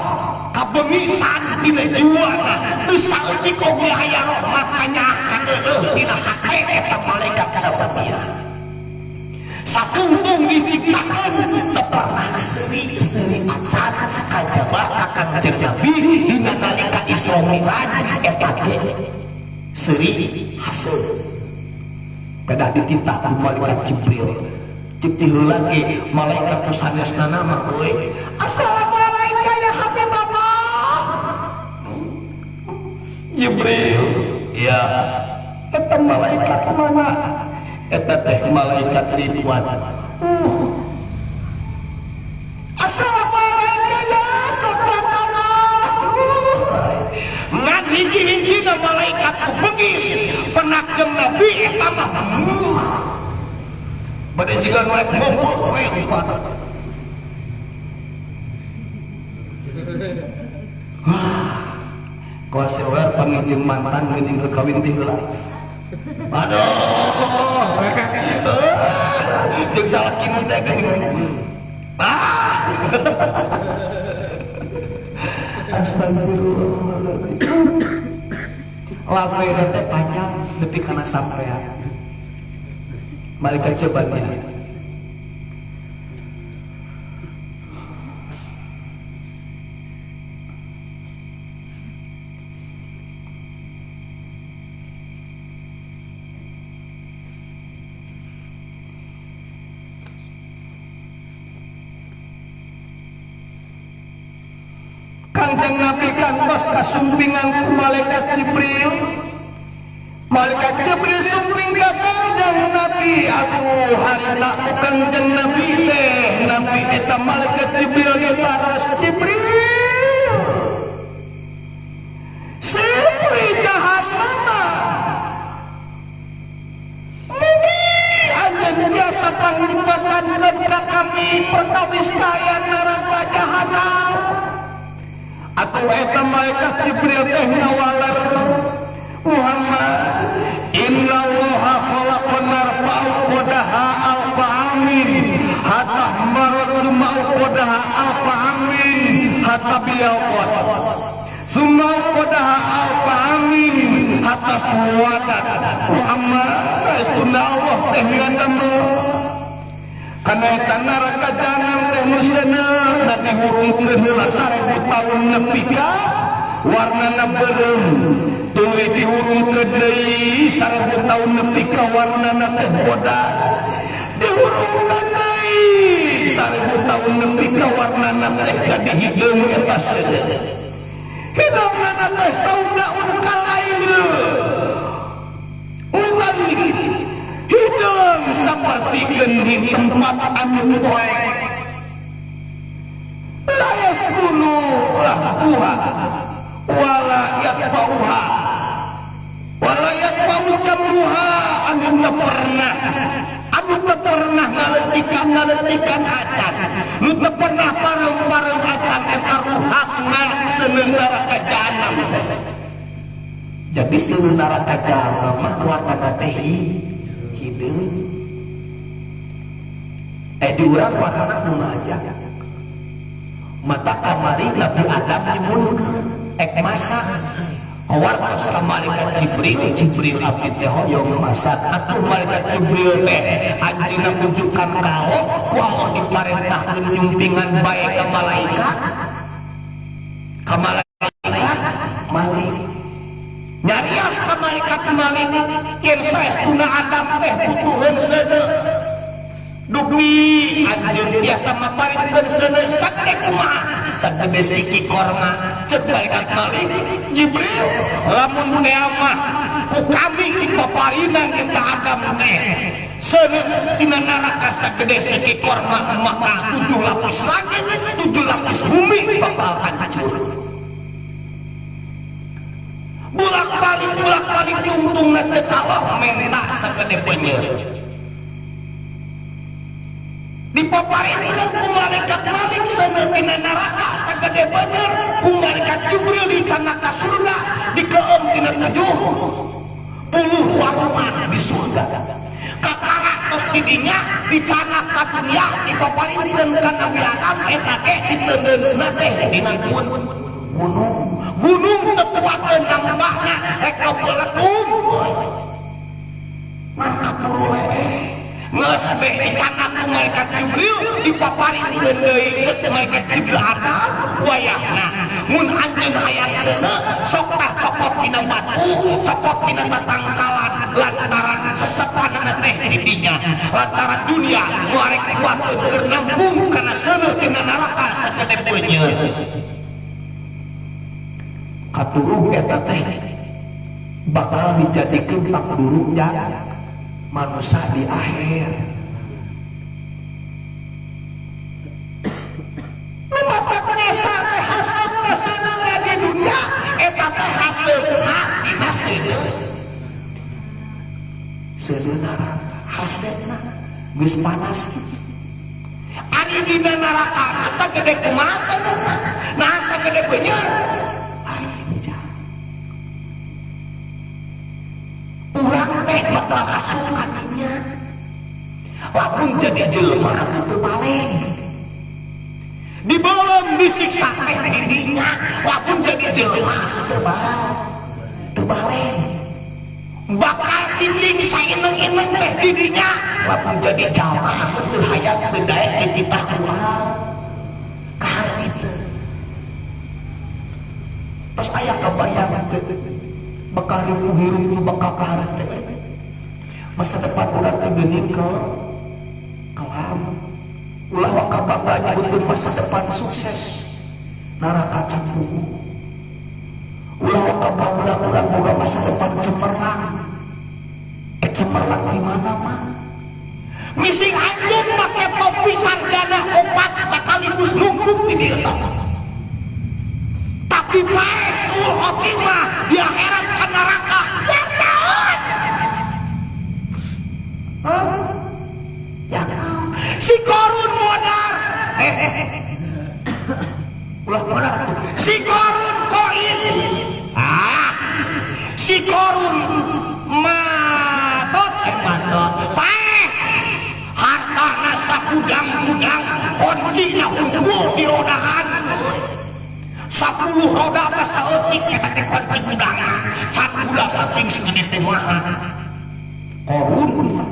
kabengisan dina jiwana teu saeutik oge aya rahmat kanyaah kaeueuh dina hate eta malaikat Jabaniyah. Satungtung diciptakeun teu pernah seuri-seuri acan kajaba ka Kangjeng Nabi dina nalika Isra Mi'raj eta ge seuri haseul. Kedah dititah ku malaikat Jibril. Cek ti heula ge malaikat nu sanesna mah euy. Assalamualaikum ya Habibullah. Jibril, ya eta malaikat mana? Eta teh malaikat Ridwan. Assalamualaikum ya subhanallah. Ngan hiji-hijina malaikat bengis penakeun Nabi eta mah. Bade jiga nu rek ngompol we rupana. Kuasa wer panggih mantan geuning kawin teh heula. Aduh. Jeung salaki mun teh geuning. Ah. Astagfirullah. Lambe teh panjang nepi kana sampean. Malaikat Jabaniyah. Kangjeng Nabi kantos kasumpingan ku malaikat Jibril. Malaikat Jibril sumping ka Kangjeng Nabi atuh harita ku Kangjeng Nabi teh Nabi eta malaikat Jibril ditaros Jibril. Sipri jahannama. Mugi anjeun biasa panglipatankeun ka kami perkawis kaayaan neraka jahanam. Atau eta malaikat Jibril teh ngawaler Muhammad innallaha khalaqan nar fa'uqadaha alfa amin hatta marat summa uqadaha alfa amin hatta biyaqat summa uqadaha alfa amin hatta suwadat. Muhammad saestuna Allah teh ngadamel kana eta neraka jahanam teh nu seuneu da dihurungkeun heula 1000 taun nepi ka warnana beureum tuluy dihurungkeun deui 1000 taun nepi ka warnana teh bodas dihurungkeun deui 1000 taun nepi ka warnana teh jadi hideung eta seuneu hideungna teh saudaun kalail ulang hideung saperti di tempat anu poek la yaskunu lahbuha wala yatba'uha wala yatba'u jamruha anu teu pernah ngaletikan acan nu teu pernah pareng-pareng acan eta ruhakna seuneu neraka jahanam. Jadi seuneu neraka jahanam mah warnana teh hideung. Di urang warnana kumaha aja. Mata kamari Nabi Adam nyuhunkeun ek masak. Wartos ka malaikat Jibril, Jibril abdi teh hoyong masak. Atuh malaikat Jibril teh anjeunna mujukan ka Allah, ku Allah diparentahkeun nyumpingan bae ka malaikat. Ka malaikat Malik. Nyarios ka malaikat Malik yen saestuna Adam teh butuheun seuneu. Dupi anjeun biasa maparikeun seuneu sagede kumaha? Sagede siki korma. Cek malaikat Malik, Jibril lamun kiamah ku kami dipaparinan eta Adam teh seuneu tina neraka sagede siki korma, maka 7 lapis langit, 7 lapis bumi bakal hancur. Bulak-balik tungtungna cek Allah menta sagede penyeur. Dipaparinkeun ku malaikat Malik seuneu tina neraka sagede beuneur, ku malaikat Jibril dicana ka surga, dikeum tina 70 warungan di surga. Kakara tos didinya dicana ka dunya, dipaparinkeun ka Nabi Adam eta ge diteundeunna teh dina gunung. Gunung teu kuateun nambahna rek kabeledung. Ngan kaburu leeh. Geus beh dicana ku malaikat Jibril dipaparinkeun deui cek malaikat Jibril Adam wayahna mun anjeun hayang seuneu sok tah cokot tina batu, cokot tina tatangkalan lantaran sesepanana teh di dinya, lantaran dunia nu arek kuateun keur nambung kana seuneu tina neraka sagede peunyeun. Katuruh eta teh bakal dijadikeun pakduruk manusia di akhir. Lumatak nesa teh hasilna seuneu di dunia, eta teh hasilna dina seuneu. Seuneu neraka hasilna geus panas. Ari dina neraka asa gede kumaha seuneu? Nah asa gede beunyeun. Urang teh bakal asup ka dinya. Lamun jadi jelema teu balik. Dibolong disiksa teh di dinya, lamun jadi jelema teu balik. Bakal cicing saineng-ineng teh di dinya, lamun jadi jalma teu hayang teu daek dititah ku Allah. Kaharti teu. Tos aya kabayang teh bakal ripuh hirup nu bakal kaharep teh. Masa depan urang teh geuning kelam. Ulah waka bangga nyebutkeun masa depan sukses. Neraka campuh. Ulah waka bangga urang boga masa depan cemerlang. Cemerlang di mana mah? Mising anjeun make topi sarjana opat sakaligus nungkuk di dieu tah. Tapi paeh suul khotimah di akhirat ka neraka. Ya naon? Ya naon? Si Korun modar. Ulah modar. Si Korun koin. Si Korun matot matot. Paeh hartana sakudang-kudang, kuncina unggul di rodaan. 10 roda mah saeutik eta teh kunci gudang. Can gudang euting segede teh mah. Korun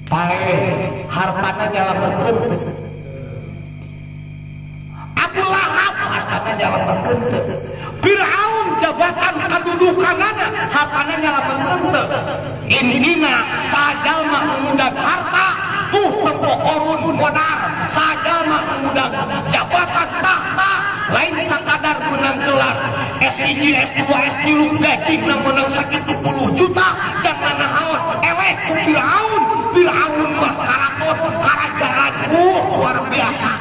paeh hartana nyalametkeun teu. Abu Lahab hartana nyalametkeun teu. Fir'aun jabatan kedudukanana hartana nyalametkeun teu. Intina sajalma ngudag harta tuh tempo Korun modar, sajalma ngudag jabatan tahta lain sakadar menang gelar S1, S2, S3 gajina menang sakitu puluh juta jangan naon eleh ku Fir'aun. Fir'aun mah karaton karajaan luar biasa.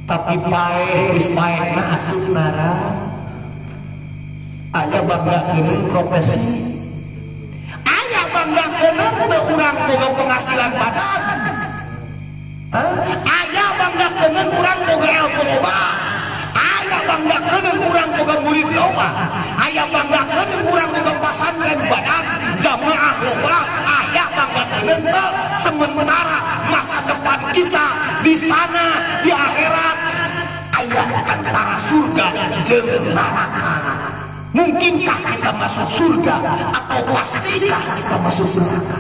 Tapi paeh geus paehna asup neraka. Aya bangga geuneung profesi, aya bangga geuneung teu urang boga penghasilan badan, aya bangga geuneung urang boga ilmu loba, aya bangga geuneung urang boga murid loba, aya bangga geuneung urang boga pasantren badan jamaah loba, aya bangga geuneung teu. Sementara masa depan kita di sana di akhirat aya antara surga jeung neraka. Mungkinkah kita masuk surga atau pastikah kita masuk neraka?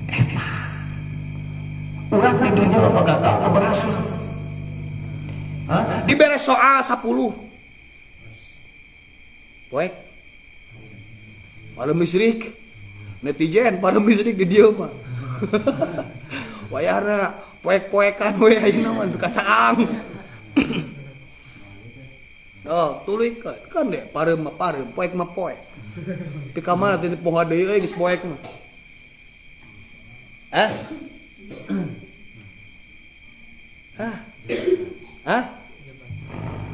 Eta urang di dunia loba gagal berhasil. Hah? Dibere soal 10 poek padam listrik, netizen padam listrik di dieu mah. Wayahna poek-poekan we ayeuna mah kacaang. Oh, tuluy kan deh pareum mah pareum, poek mah poek. Pi ka mana teh poho deui euy geus poek mah. Hah? Hah? Hah?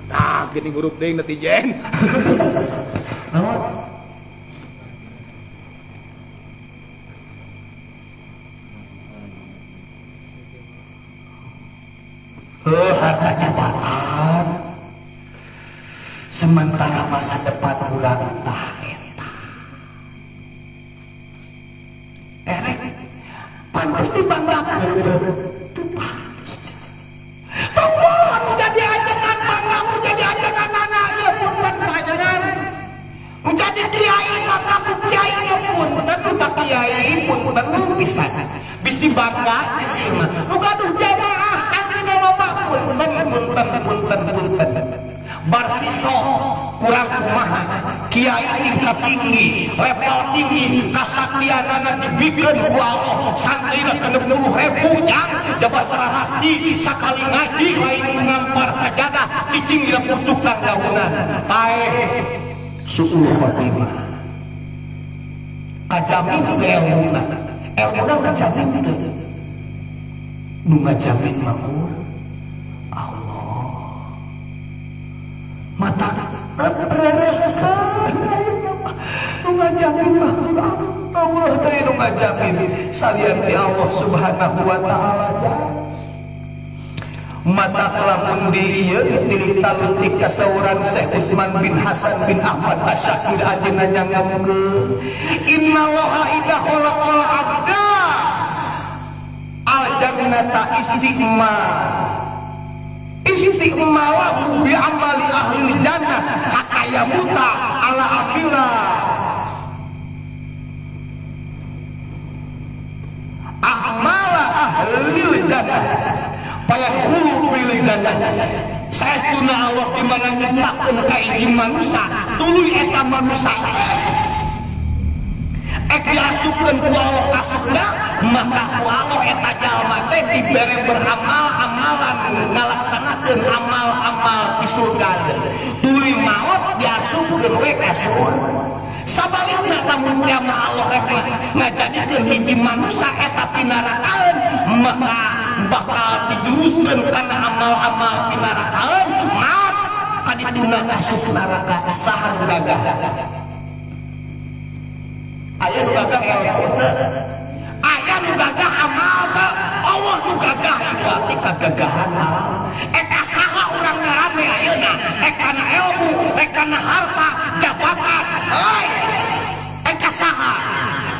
Tah, geuning huruf deui netizen. Naon? Heuh, harta jabatan. Sementara masa depan urang tah eta. Erek pantes dibanggakeun teu? Teu pantes. Tong jadi ajengan bangga, jadi ajengan anak ieu punten panjenengan. Nu jadi kiai bangga ku kiai ieu punten, nu tak kiai punten pisan. Bisi bangga ieu mah. Nu gaduh jamaah santrina loba punten punten punten punten. Barsiso kurang kumaha kiai tingkat tinggi, level tinggi, kasaktianana dibikeun ku Allah, santrina 60.000 jang jaba sararati sakali ngaji lain ngampar sajadah cicing dina pucuk daunan paeh suul khotimah. Kajamin teu elmuna, elmuna kajamin teu, nu ngajamin mah Allah. Mata rerehkeun nu ngajamin mah Allah teh, nu ngajamin salian ti Allah Subhanahu wa taala. Mata lamun di ieu ditilik talutik kasauran Syekh Utsman bin Hasan bin Ahmad Asyakir ajeuna nyangamkeun innallaha idza khalaqal abda al jannata istigma istiqmalahu bi amali ahli jannah hatta yamuta ala amila a'mala ahli jannah payadkhulu fil jannah. Saestuna Allah di mana nyiptakeun ka hiji manusa tuluy eta manusa ek diasupkeun ku Allah ka surga, maka ku Allah eta jalma teh dibere beramal amalan ngalaksanakeun amal-amal di surga, tuluy maot diasupkeun we ka surga. Sabalikna lamun kiamat Allah rek ngajadikeun hiji manusa eta pinarakaeun, maka bakal dijuruskeun kana amal-amal pinarakaeun, maot kadituna asup neraka. Saha nu gagah? Aya nu gagah ilmu teu? Aya nu gagah amal teu? Allah nu gagah ieu ti kagagahan. Eta saha urang ngarame ayeuna? Ek kana ilmu, ek kana harta, jabatan, euy. Eta saha?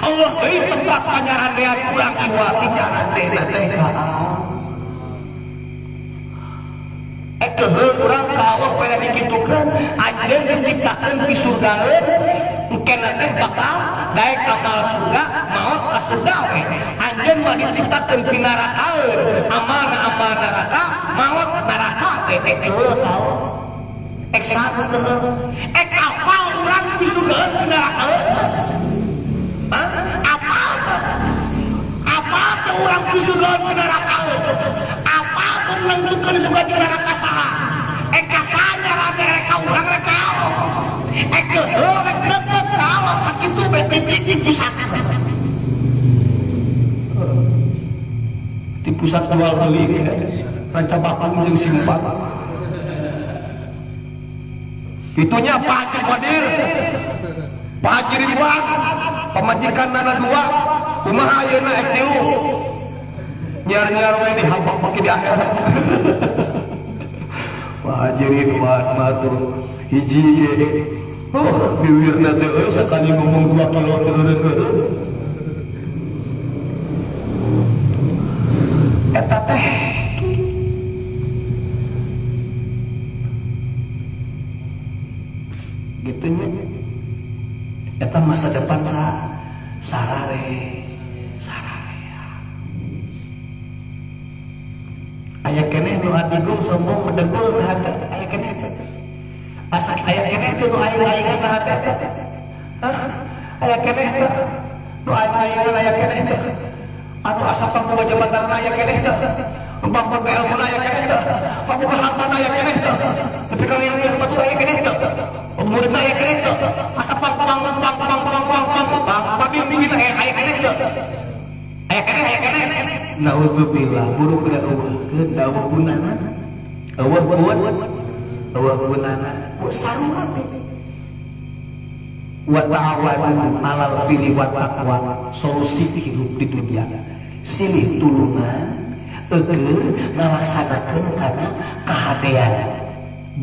Allah deui tempat panyarandean urang ieu ti nyarandena teh ka Allah. Ek keuheul urang ka Allah pada dikitukeun, anjeun diciptakeun di surgaeun, engkena teh bakal daek amal surga, maot ka surga we. Anjeun mah diciptakeun pinarakaeun, amalna amal neraka, maot neraka we. Ek keuheul ka Allah. Ek saha keuheul? Ek apal urang di surgaeun pinarakaeun? Hah? Apal teh? Apal teh urang di surgaeun pinarakaeun? Apal teh nangtukeun surga jeung neraka saha? Ek ka saha nyarane rek ka urang rek ka Allah? Ek keuheul rek deukeut ka Allah sakitu we titik di pusat. Di pusat jual beli ranca bakung jeung simpan. Itunya Pak Haji Qadir, Pak Haji Ridwan, pamajikan nana dua, kumaha ayeuna ek tilu. Nyiar-nyiar we dihabak baki di akhirat. Pak Haji Ridwan mah tuh hiji ge. Oh, biwirna teh euy sakali ngomong 2 kilo teu eureun-eureun. Eta teh Gitu nya. Eta masa depan sarare sararea. Aya keneh nu adigung sombong medegul na hate, aya keneh teh. Asa aya keneh teh nu aing-aingan na hate teh. Hah? Aya keneh teh nu aing-aingan aya keneh teh. Anu asa pangboga jabatan aya keneh teh. Nu pangboga ilmu aya keneh teh. Pangboga harta aya keneh teh. Tapi kalian yang batur aya keneh teh. Murid aya keneh teh. Asa pang pang pang pang pang pang pang pang pamimpin aya keneh teh. Aya keneh aya keneh. Nauzubillah buruk da eueuhkeun da eueuh gunana. Eueuh pun eueuh gunana. Ku sarua teh. Wa ta'awanu 'alal birri wat taqwa, solusi hidup di dunia. Silih tulungan eueuh ngalaksanakeun kana kahadean.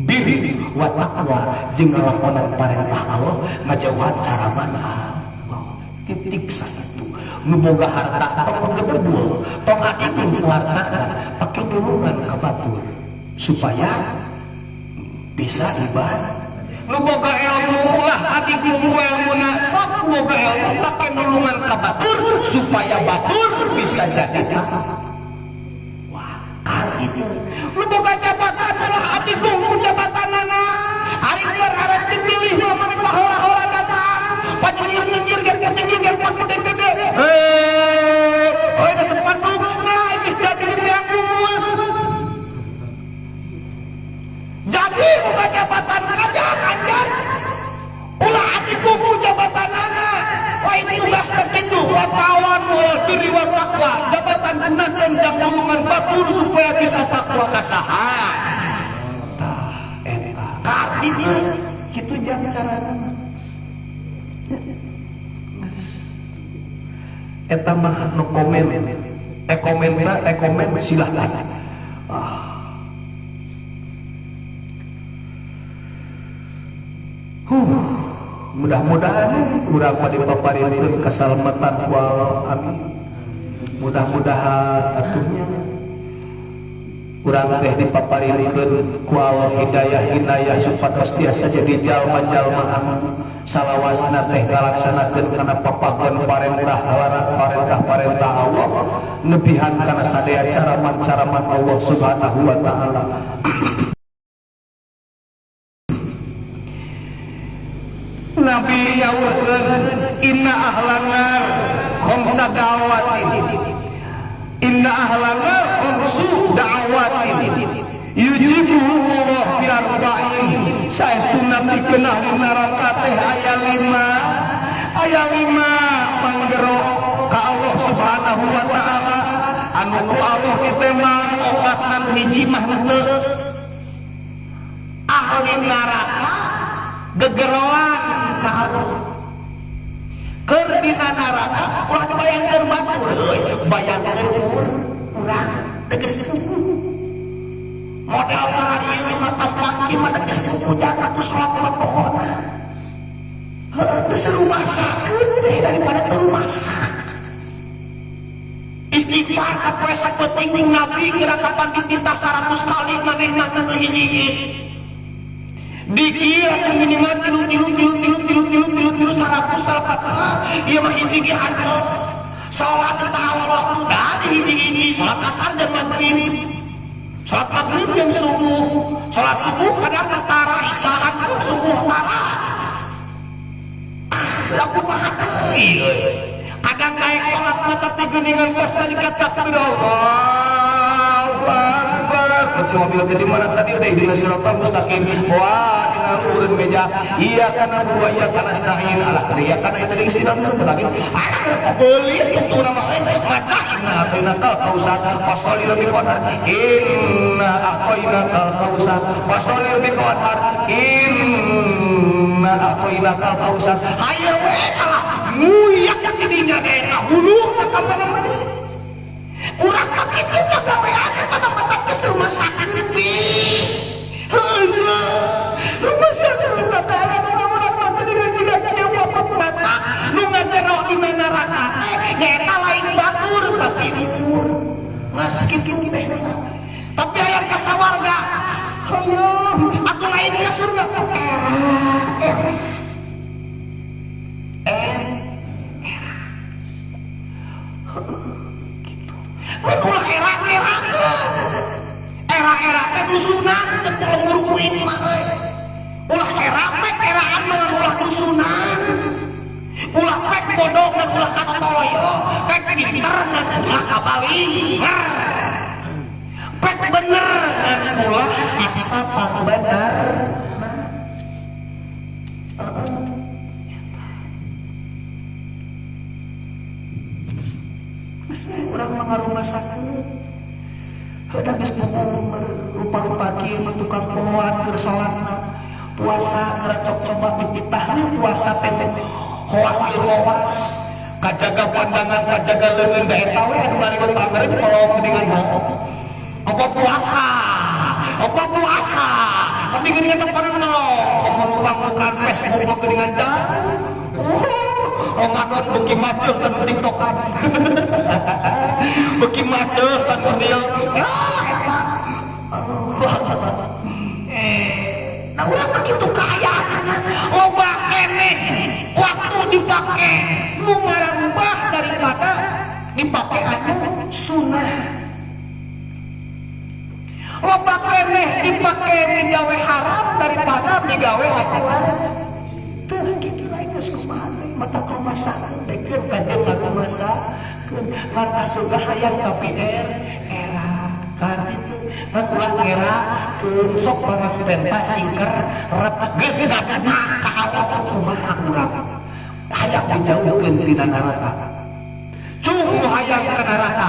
Bir wa taqwa jeung ngalakonan parentah Allah ngajauhan caraman Allah. Titik satu. Nu boga harta tong gebebul, tong adigung ku hartana, pake tulungan ka batur supaya bisa ibadah. Nu boga ilmu ulah adigung ku ilmuna, sok boga ilmu pake nulungan ka batur supaya batur bisa jadi takwa. Wah, kitu. Nu boga jabatan ulah adigung ku jabatanana. Ari keur arek dipilih mah mani pahola-hola datang. Panyingir-nyingir ge petinggi ge gede-gede. Hei, oh itu sepatu, nah geus jadi di tiang kumpul. Jadi boga jabatan kajang anjir. Ulah adigung ku jabatanana. Lain tugas teh kitu, wa ta'awanu 'alal birri wat taqwa. Jabatan gunakeun jang nulungan batur supaya bisa takwa ka saha. Tah eta. Karti teu kitu jang carana. Eta mah nu komen, komen silahkan. Mudah-mudahan urang mah dipaparinkeun kasalamatan ku Allah, amin. Mudah-mudahan atuhnya urang teh dipaparinkeun ku Allah hidayah inayah supados tiasa jadi jalma-jalma anu salawasna teh ngalaksanakeun kana papagon parentah larang parentah-parentah Allah nebihan kana sadaya caraman-caraman Allah Subhanahu wa taala. Nabi nyaurkeun inna ahlan nar khamsa da'awatin, inna ahlan nar khamsu da'awatin yujibuhumullah bi arba'in. Saestuna pikeun ahli neraka teh aya lima, aya lima panggero ka Allah Subhanahu wa taala anu ku Allah ditema opat nu hiji mah henteu. Ahli neraka gegeroan ka Allah keur dina neraka ulah dibayangkeun batur euy, bayangkeun urang tegas model cara ieu mah tampak mah tegas kuku jangan salat mah pokona heuh geus rumasakeun teh daripada teu rumasa. Istighfar sapoe sapenting Nabi kira kapan dititah 100 kali manehna teu hiji-hiji. Dikir minimal tilu tilu tilu tilu tilu tilu tilu tilu 100 salapat. Ieu mah hiji ge hanteu. Salat teh awal waktu da hiji-hiji, salat asar jeung maghrib. Salat maghrib jeung subuh. Salat subuh kadang tara isya hanteu subuh tara. Ah, kumaha teuy euy. Kadang naik salat mah tapi geuningan pas tadi takbir Allahu Akbar. Cuma bilang di mana tadi udah ihdinas siratal mustaqim. Wah, dina urun meja. Iya kana dua, iya kana nasta'in. Alah iya kana eta geus dina lagi. Alah beuli itu nama euy. Maca inna atainakal kausar fasholli rabbika wanhar. Inna a'tainakal kausar fasholli rabbika wanhar. Inna a'tainakal kausar. Hayo we kalah nguyak didinya ge ka hulu ka mana-mana. Urang mah kitu mah gawean eta mah matak geus rumah sakit bi. Heueuh. Rumah sakit mah tara urang mah teu dina kieu mah mata nu ngagero dina neraka teh nyaeta lain batur tapi umur. Geus kitu teh. Tapi aya ka sawarga. Hayoh, atuh lain ka surga. Era, era. pinter ngan ulah kabalik. Pek bener ngan ulah asa pangbener. Geus urang mah ngarumasakeun. Heudah geus rupa-rupa kieu mah tukang pohoan keur salatna. Puasa ngeracok coba dititahna puasa teh hoasil hoas. Kajaga pandangan, kajaga leungeun da eta we anu ngaliwet pangeureun kolong geuningan hoong. Apa puasa? Apa puasa? Tapi geuningan teh panon melong. Komo nuka-nukaan Facebook geuningan jauh. Ramadan beuki maceuh kanu TikTokan. Beuki maceuh kanu reel. Ah eta. Nah urang mah kitu kaayaanana. Loba keneh waktu dipake nu mararubah daripada dipake anu sunah. Loba keneh dipake migawe haram daripada migawe anu wajib. Teu kitu lain geus kumaha deui mata kumasakeun dekeun ka jeung ngarumasakeun ngan ka surga hayang tapi era kartu ngan ulah ngerakeun sok barang penta singker rep geus ngadoa ka Allah kumaha urang hayang dijauhkeun tina neraka. Cung nu hayang ka neraka,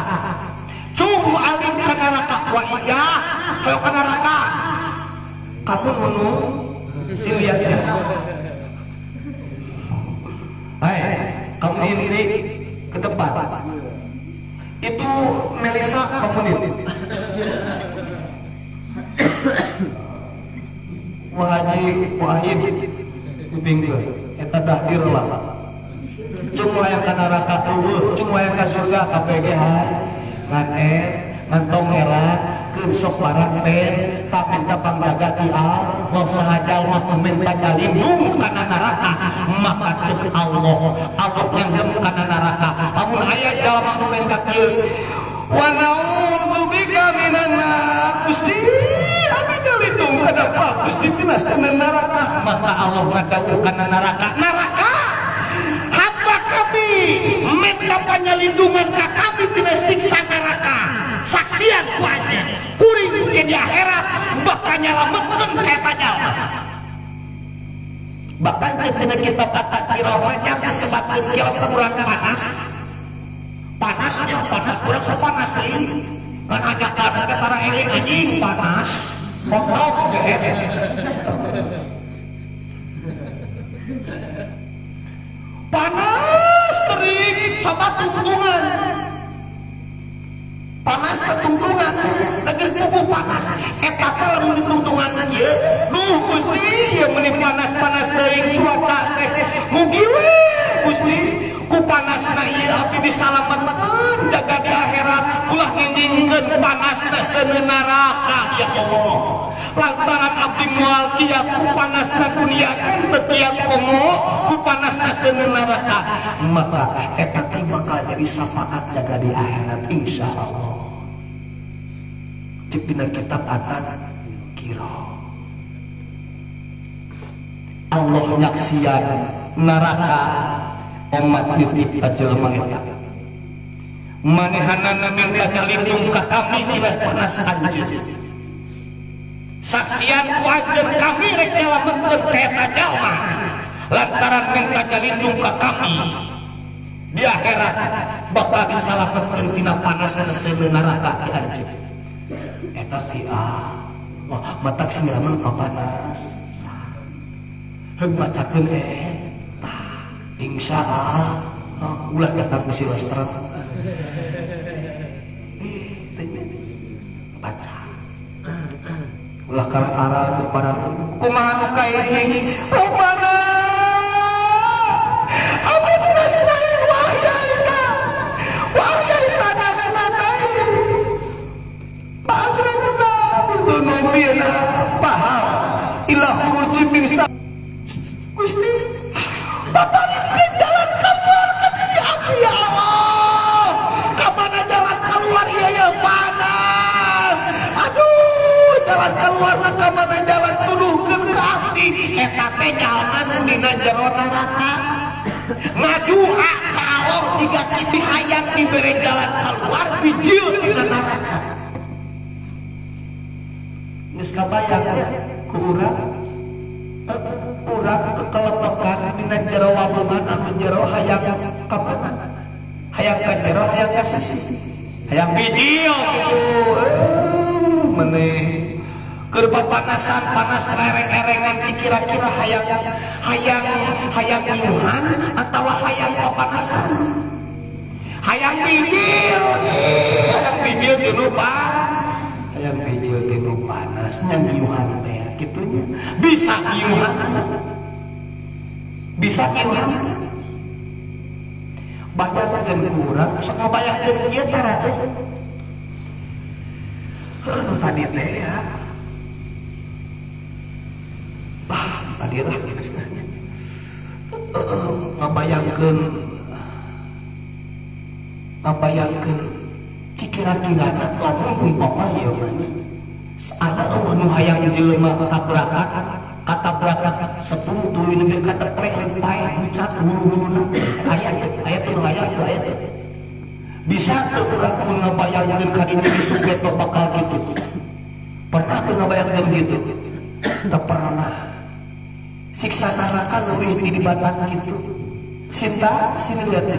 cung nu alim ka neraka, wa ijah hoyong ka neraka. Kamu nunu si lihatnya. Hai, kamu ini ke depan. Itu Melisa kamu nih. Wahai Wahid kuping teh eta dahdir lah. Cung hayang ka neraka eueuh, cung hayang ka surga KPG hai. Ngan ngan tong ngerakeun sok barang teh tak minta pangjaga ti Allah sahaja mah minta nyalindung kana neraka maka ceuk Allah Allah nyanggem kana neraka. Lamun aya jalma nu minta kieu wa na'udzubika minan nar Gusti abdi nyalindung kana Pak Gusti tina neraka maka Allah ngadawuh kana neraka neraka hamba kami minta panyalindungan ka kami tina siksa neraka saksian ku anjeun kuring ke di akhirat bakal nyalametkeun ka eta jalma. Bahkan tina kitab At-Tadhkirah nya disebutkeun kieu kurang panas. Panasnya panas kurang sok panas deui. Ngan anjakan teh tara eling anjing panas. Kotok ge. Panas terik sama tungtungan. Panas tungtungan, geus puguh panas. Eta teh lamun ditungtungan ieu, duh Gusti ieu meuni panas-panas teuing cuaca teh. Mugi we Gusti ku panasna ieu abdi disalametkeun jaga di akhirat ulah nginjingkeun panasna seuneu neraka ya Allah. Lantaran abdi moal kiat ku panasna dunia teu kiat komo ku panasna seuneu neraka maka eta teh bakal jadi syafaat jaga di akhirat insyaallah. Cek dina kitab At-Tadhkirah Allah nyaksian neraka omat titip ka jelema eta manehanana minta nyalindung ka kami tina panas anjeun saksian ku anjeun kami rek nyalametkeun ka eta jalma lantaran minta nyalindung ka kami di akhirat bakal disalametkeun tina panas seuneu neraka ti anjeun eta ti Allah matak sing lamun papanas heug macakeun eta insyaallah ulah datang ke Silvester baca ulah kara-ara teu para kumaha nu kaeing Rabbana abdi nasta'in wa ahyaina nasnatain ma'agrabna bidunubina pahal ila khuruji min Gusti bapak jalan keluar ke diri abdi ya Allah kamana jalan keluar ieu ya panas aduh jalan keluar na kamana jalan tuduhkeun ka abdi eta teh jalma nu dina jero neraka ngadua ka Allah. Jatuh jika kitu hayang diberi jalan keluar bijil tina neraka. Geus kabayang ya ku urang urang kekelepekan dina jero wabungan anu jero hayang ka mana? Hayang ka jero, hayang ka sisi. Hayang bijil kitu. Meneh keur papanasan panas lereng-lerengan kira-kira hayang hayang hayang ngiuhan atawa hayang papanasan. Hayang bijil, hayang bijil tinu hayang bijil tinu panas nya ngiuhan teh kitunya. Bisa ngiuhan. Bisa ngiuhan. Bayangkeun ku urang sok ngabayangkeun kieu tara teh. Heuh tadi teh ya. Ah, tadi lah geus nanya. Ngabayangkeun ngabayangkeun cikira-kirana lamun umpama ieu mah aya eueuh nu hayang jelema tabrakan katabrakan 10 tuluy nepi ka teprek paeh bucat hulu-huluna aya teu aya teu aya teu aya teu bisa teu urang mun ngabayangkeun ka ditu disuget bakal kitu pernah teu ngabayangkeun kitu teu pernah siksa neraka leuwih ti dibatan kitu Sinta sini lihat ya.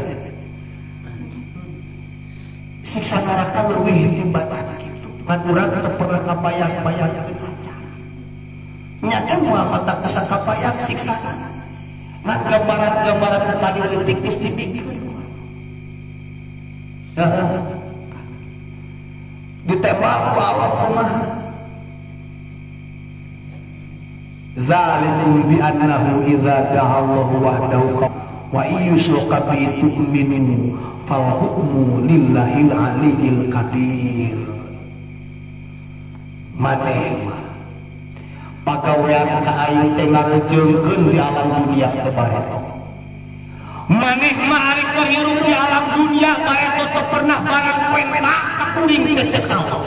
Siksa neraka leuwih tibatan kitu ngan urang teu pernah ngabayang-bayangkeun acan nya kan moal matak asa kabayang siksa ngan gambaran-gambaran tadi leutik geus dipikeun heeh ditembak ku Allah mah. Zalikum bi annahu idza da'a Allahu wahdahu wa iyyusraka bi tu'minu fal hukmu lillahil aliyyil kabir. Maneh mah pagawean ka aing teh ngarejeungkeun di alam dunia teh bareto. Maneh mah ari keur hirup di alam dunia bareto teu pernah barang penta ka kuring teh cek Allah.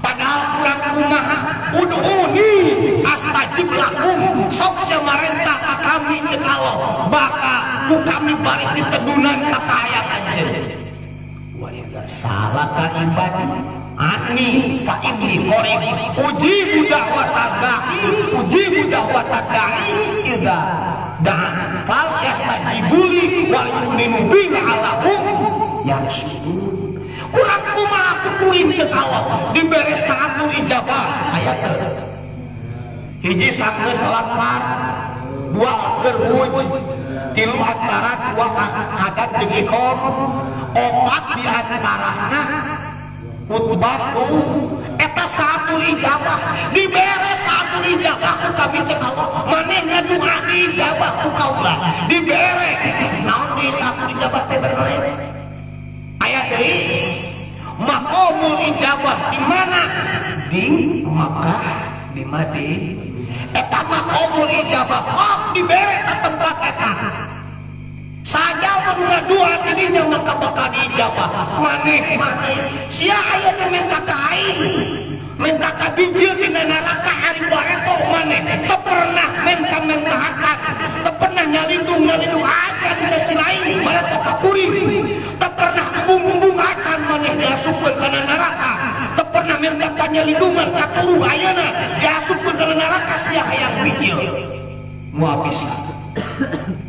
Padahal kurang kumaha ud'uni astajib lakum sok sia marenta ka kami cek Allah baka ku kami baris ditedunan ka kaayaan anjeun. Wa idza salaka ibadi anni fa inni qarib ujibu da'wata da'i ujibu da'wata da'i idza da'an fal yastajibuli wal yu'minu bi la'allahum yarshudun. Kurang kumaha ku kuring cek Allah dibere satu ijabah aya teu hiji sanggeus salat fard dua keur huj tilu antara dua adat jeung iqam opat di antarana khutbah tuh eta satu ijabah dibere satu ijabah ku kami cek Allah maneh ngadua ijabah ku kaula dibere naon di satu ijabah teh bere aya deui maqamul ijabah di mana di Makkah di Madinah eta maqamul ijabah kok dibere ka tempat eta saja mun ngadua tidinya maka bakal diijabah maneh maneh sia aya nu minta ka aing minta ka bijil dina neraka ari bareto maneh teu pernah menta-menta acan teu pernah nyalindung-nyalindung acan di sisi lain bareto ka kuring teu pernah embung-embung acan maneh diasupkeun kana neraka teu pernah minta panyalindungan ka turuh ayeuna diasupkeun kana neraka sia hayang bijil moal bisa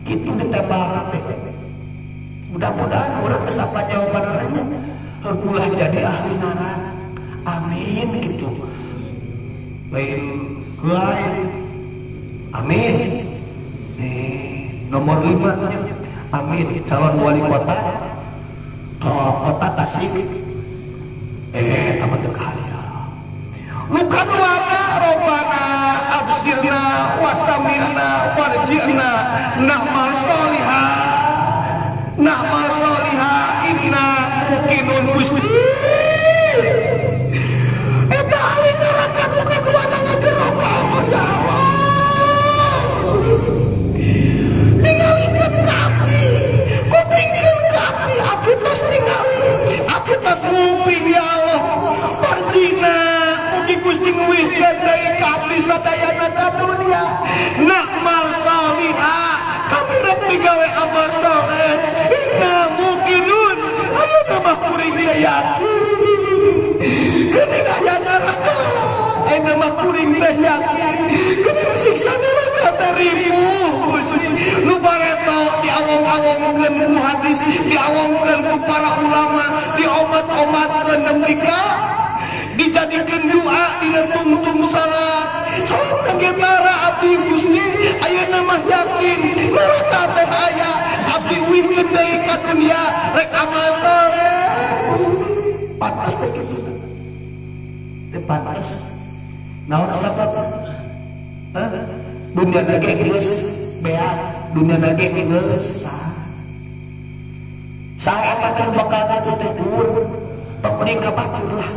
kitu ditembak teh. Mudah-mudahan urang geus apa jawabanna ulah jadi ahli neraka amin gitu lain lain amin. Nomor 5 amin calon wali kota kota Tasik tamat kaya Lukan lama robbana absirna wasami'na farji'na na'mal sholiha na'mal sholiha inna muqinun gusti eta ahli neraka nu kaduana ngagero ka Allah ya Allah tingalikeun ka abdi kupingkeun ka abdi abdi tos tingali abdi tos nguping ya Allah farjina mugi Gusti nguwihkeun deui ka abdi sadayana ka dunya na'mal sholiha kami rek digawe amal kuring teh yakin geuning aya neraka ayeuna mah kuring teh yakin geuning siksa neraka teh ripuh Gusti nu bareto diawong-awongkeun ku hadis diawongkeun ku para ulama diomat-omatkeun nepi ka dijadikeun doa dina tungtung salat salat ge tara abdi Gusti ayeuna mah yakin neraka teh aya abdi uihkeun deui ka dunya rek amal saleh Gusti pantes teh kitu teh pantes naon sabab dunia ge geus beak dunia ge geus saha eta teh bakal kitu teh ur tong mending ka batur lah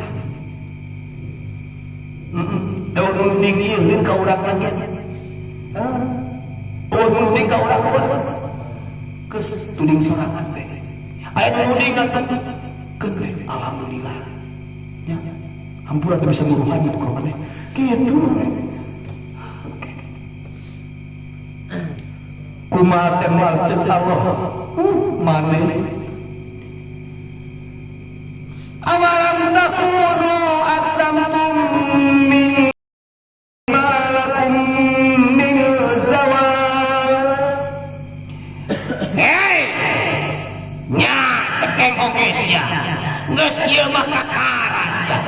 heeh nuding ieu ka urang lagi heeh nuding ka urang geus tuding sorangan teh aya nu nuding teh keun we alhamdulillah nya hampura teh bisa nguruhan gitu ka maneh kitu kumaha teh moal ceuk Allah maneh awalam takunu aqsamtum min ma lakum min zawal hei nya cekeng oge sia geus ieu mah kakara sia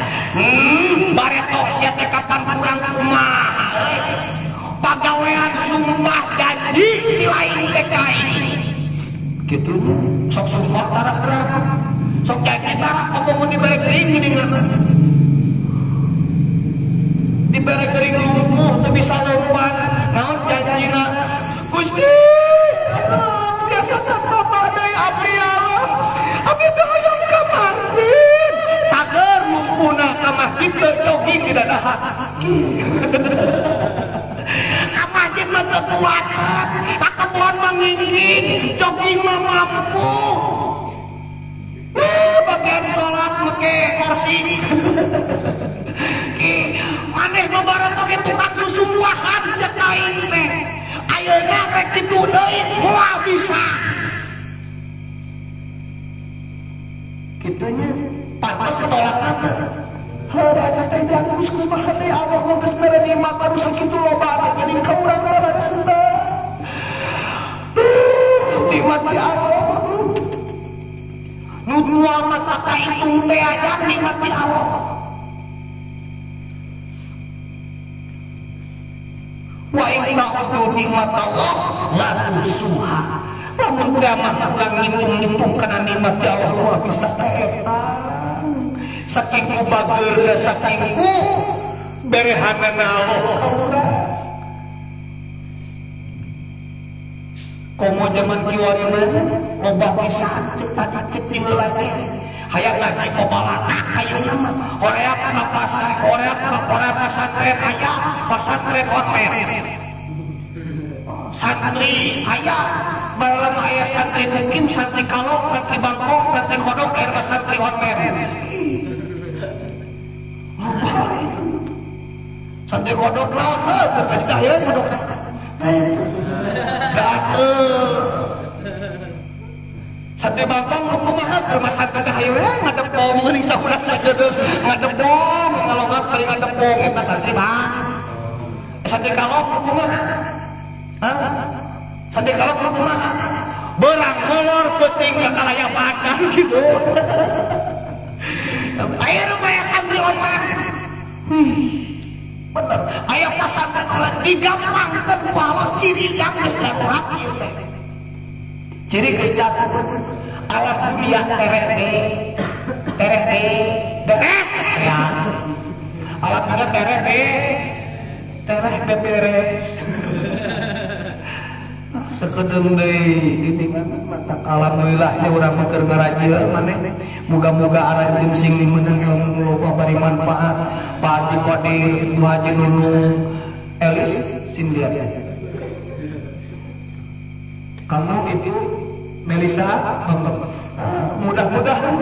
baretok sia teh kapan kurang kumaha euy pagawean sumpah janji si lain teh kain kitu sok sumpah tara urang sok janji tara komo mun dibere gering geuningan dibere gering lumpuh teu bisa lompat naon janjina Gusti biasa bapak deui abdi Allah abdi teh hayang ka masjid cager lumpuhna ka masjid teu jogging di dadaha ka masjid mah teu kuatan ka kebon mah ngingging jogging mah mampu bagian salat make kursi ki maneh mah bareto ge tukang susumpahan sia kain teh ayeuna rek kitu deui moal bisa kitunya pantes ditolak teh heuh eta teh geus kumaha deui Allah mah geus mere nikmat anu sakitu loba geuning ka urang mah leres teh nikmat ti Allah nu tua mah tak kahitung teh aja nikmat ti Allah wa in ta'udu nikmat Allah la tuhsuha lamun mah urang ngitung-ngitung kana nikmat ti Allah moal bisa kaetang saking ku bageurna saking ku berehanana Allah ka urang komo zaman kiwari mah loba pisan ceuk tadi ceuk ti heula teh hayang ngaji kobalata ayeuna mah hoream ka pasar hoream ka hoream pasantren aya pasantren hotel santri aya malam aya santri mukim santri kalong santri bangkok santri kodok air mah santri hotel santri kodok naon heuh keur ka ditaheun kodok santri bangkong nu kumaha keur mah santri teh hayu we ngadepong geuning saurang sakedeung ngadepong ngalongak bari ngadepong eta santri bang santri kalong nu kumaha hah santri kalong nu kumaha beurang molor peuting ka kalayapan gitu aya rupaya santri online bener aya pasantren online digampangkeun ku Allah ciri yang geus darurat ieu teh ciri geus darurat alam dunia tereh teh beres ya alam dunia tereh teh beres sakedeung deui geuningan mata alhamdulillah nya urang mah keur ngarajeun maneh muga-muga aranjeun sing meunang ilmu loba bari manfaat Pak Haji Qadir Bu Haji Nunung Elis Sindia kamu itu Melisa mudah-mudahan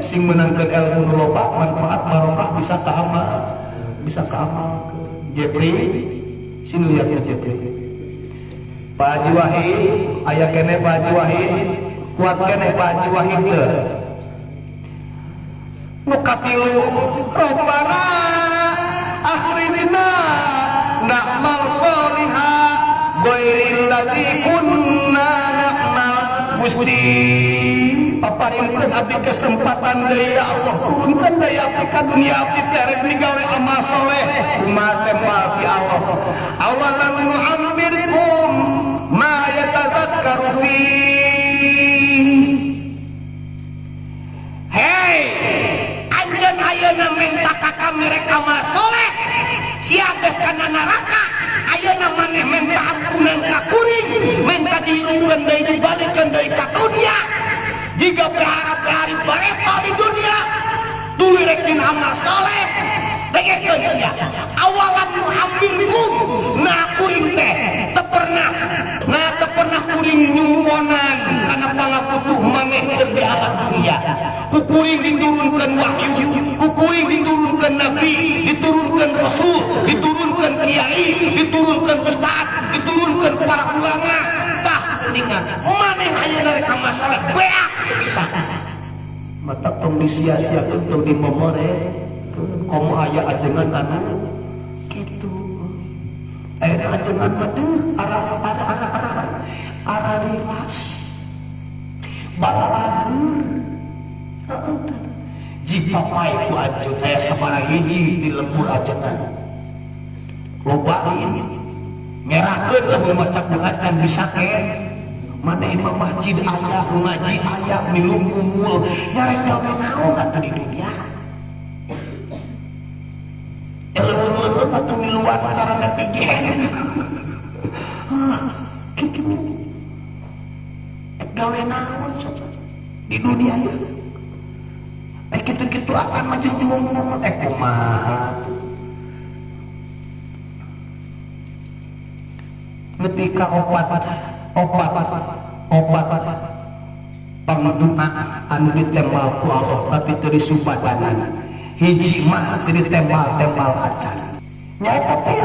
sing meunangkeun ilmu loba manfaat barokah bisa ka amal bisa ka amal Jepri sini lihatnya Jepri Pak Haji Wahid aya keneh Pak Haji Wahid kuat keneh Pak Haji Wahid teu. Nu katilu Rabbana akhrijna na'mal sholiha ghairil ladzi kunna na'mal. Gusti paparinkeun abdi kesempatan deui ya Allah, turunkeun deui abdi ka dunia abdi teh rek digawe amal soleh. Kumaha teh moal ti Allah, awalan nu'ammirkum ma yatadzakkaru fi. Hei anjeun ayeuna minta ka kami rek amal soleh, sia geus kana neraka. Ayeuna maneh minta ampunan ka kuring, minta dihirupkeun deui, dibalikeun deui ka dunia. Jika berharap-harap bareto di dunia, tuluy rek dina amal soleh. Dengekeun sia, awalan nu amirkum, nah kuring teh teu pernah, nah teu pernah kuring nyumponan kana pangaputuh maneh keur di alam dunia. Ku kuring diturunkeun wahyu, ku kuring diturunkeun nabi, diturunkeun rasul, diturunkeun kiai, diturunkeun ustad, diturunkeun para ulama. Tah geuningan maneh ayeuna rek amal soleh beak teu bisa. Mata tong disia-siakeun, tong dimomore. Komo aya ajengan anu kitu. Aya ajengan mah deuh arah arah arah arah arah rilas. Balalagur. Heeh teh. Jika pae ku anjeun aya sabaraha hiji di lembur ajengan. Loba ieu. Ngerahkeun lamun maca acan bisa ke. Maneh mah masjid aya, ngaji aya, milu ngumul, nyarek gawe naon atuh di dunia. Leuheung-leuheung atuh miluan cara netizen. Kitu. Gawe naon sok di dunia ieu. Kitu-kitu acan mah jeung ngomong kumaha. Nepi ka opat opat opat pangdoa anu ditembal ku Allah tapi teu disubadanan. Hiji mah teu ditembal-tembal acan. Nyaeta teh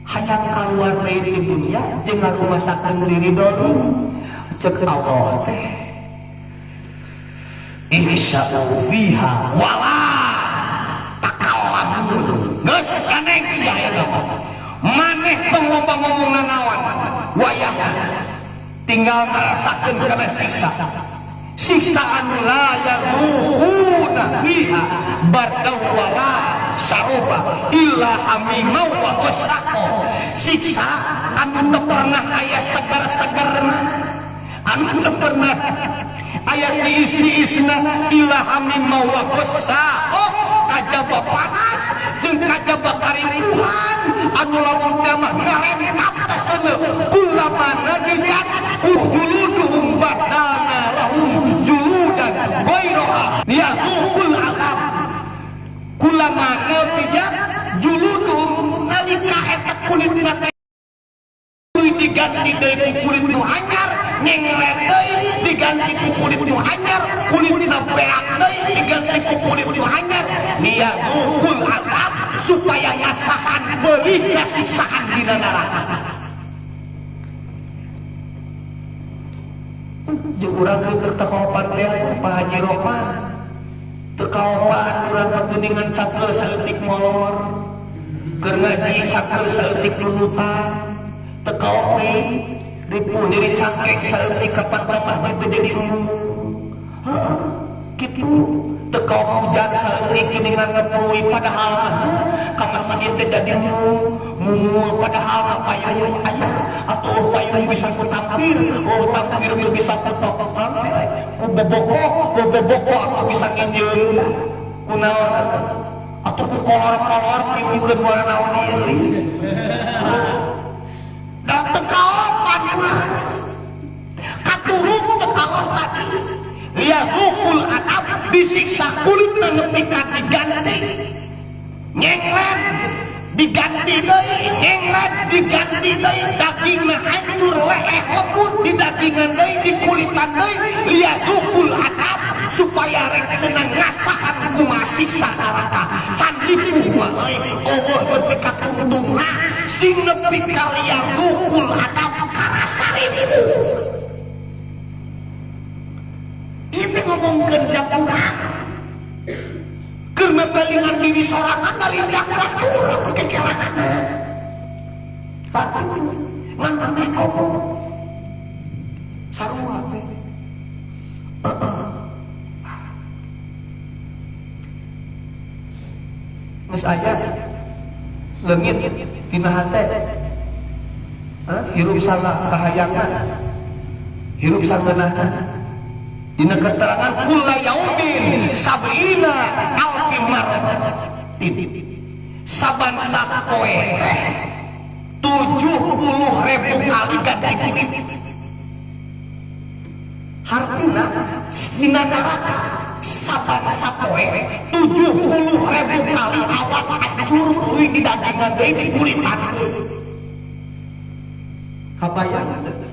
hayang kaluar deui ti dunia jeung ngarumasakeun diri dolim. Ceuk Allah teh ihsa'u fiha wala takallamu. Geus ganeng sia eta. Maneh tong loba ngomong nanaon. Wayah tinggal ngarasakeun kana siksa. Siksa anu la yazuquna fiha bardan wala saroba illa hamima wa ghassaqa. Siksa anu teu pernah aya segar-segarna, anu teu pernah aya tiis-tiisna illa hamima wa ghassaqa, kajaba panas jeung kajaba karipuhan anu lamun teh mah ngarentap teh seuneu. Kullama nadijat juluduhum badana lahum juludan ghairaha liyazuqul azab. Kullama nadijat juluduhum, nalika eta kulitna teh diganti deui ku kulit nu anyar, nyenglet deui diganti ku kulit nu anyar, kulitna beak deui diganti ku kulit nu anyar, liyazuqul azab, supaya ngasaan beurihna siksaan dina neraka. Jeung urang teu kaopan teh Pak Haji Rohman. Teu kaopan urang mah geuningan cakel saeutik molor. Keur ngaji cakel saeutik nunutan. Teu kaopan ripuh diri cangkeng saeutik kapan-kapan teh jadi umum. Heeh, kitu. Teu kaopan hujan saeutik geuningan ngeprui padahal mah ka masjid teh jadi mumul padahal mah payung aya atuh payung bisa ku tampir, oh tampir nu bisa ku tokokan ku boboko, ku boboko atuh bisa nginjeun ku naon atuh ku kolor-kolor piungkeun warna naon ieu. Da teu kaopan urang. Katurung cek Allah tadi liyazuqul adab, disiksa kulitna nepi ka diganti nyenglet diganti deui, nyenglet diganti deui, dagingna hancur leeh leput didagingan deui, dikulitan deui, liyazuqul adab supaya rek senang ngasaan kumaha siksa neraka. Can ripuh mah euy, eueuh nepi ka tungtungna sing nepi ka liyazuqul adab karasa ripuh. Itu ngomongkeun jam urang. Ngelingan diri sorangan ngalinjak batur atuh kekerangan. Sakitu ngan maneh komo. Sarua teh. Geus aya leungit tina hate. Hirup salah kahayangna. Hirup sangeunahna. Dina keterangan kulla yaumin sab'ina alfi marratin. Saban sapoe teh 70.000 kali ganti kulit. Hartina dina neraka saban sapoe 70.000 kali awak hancur tuluy didagingan deui dikulitan deui. Kabayang teu?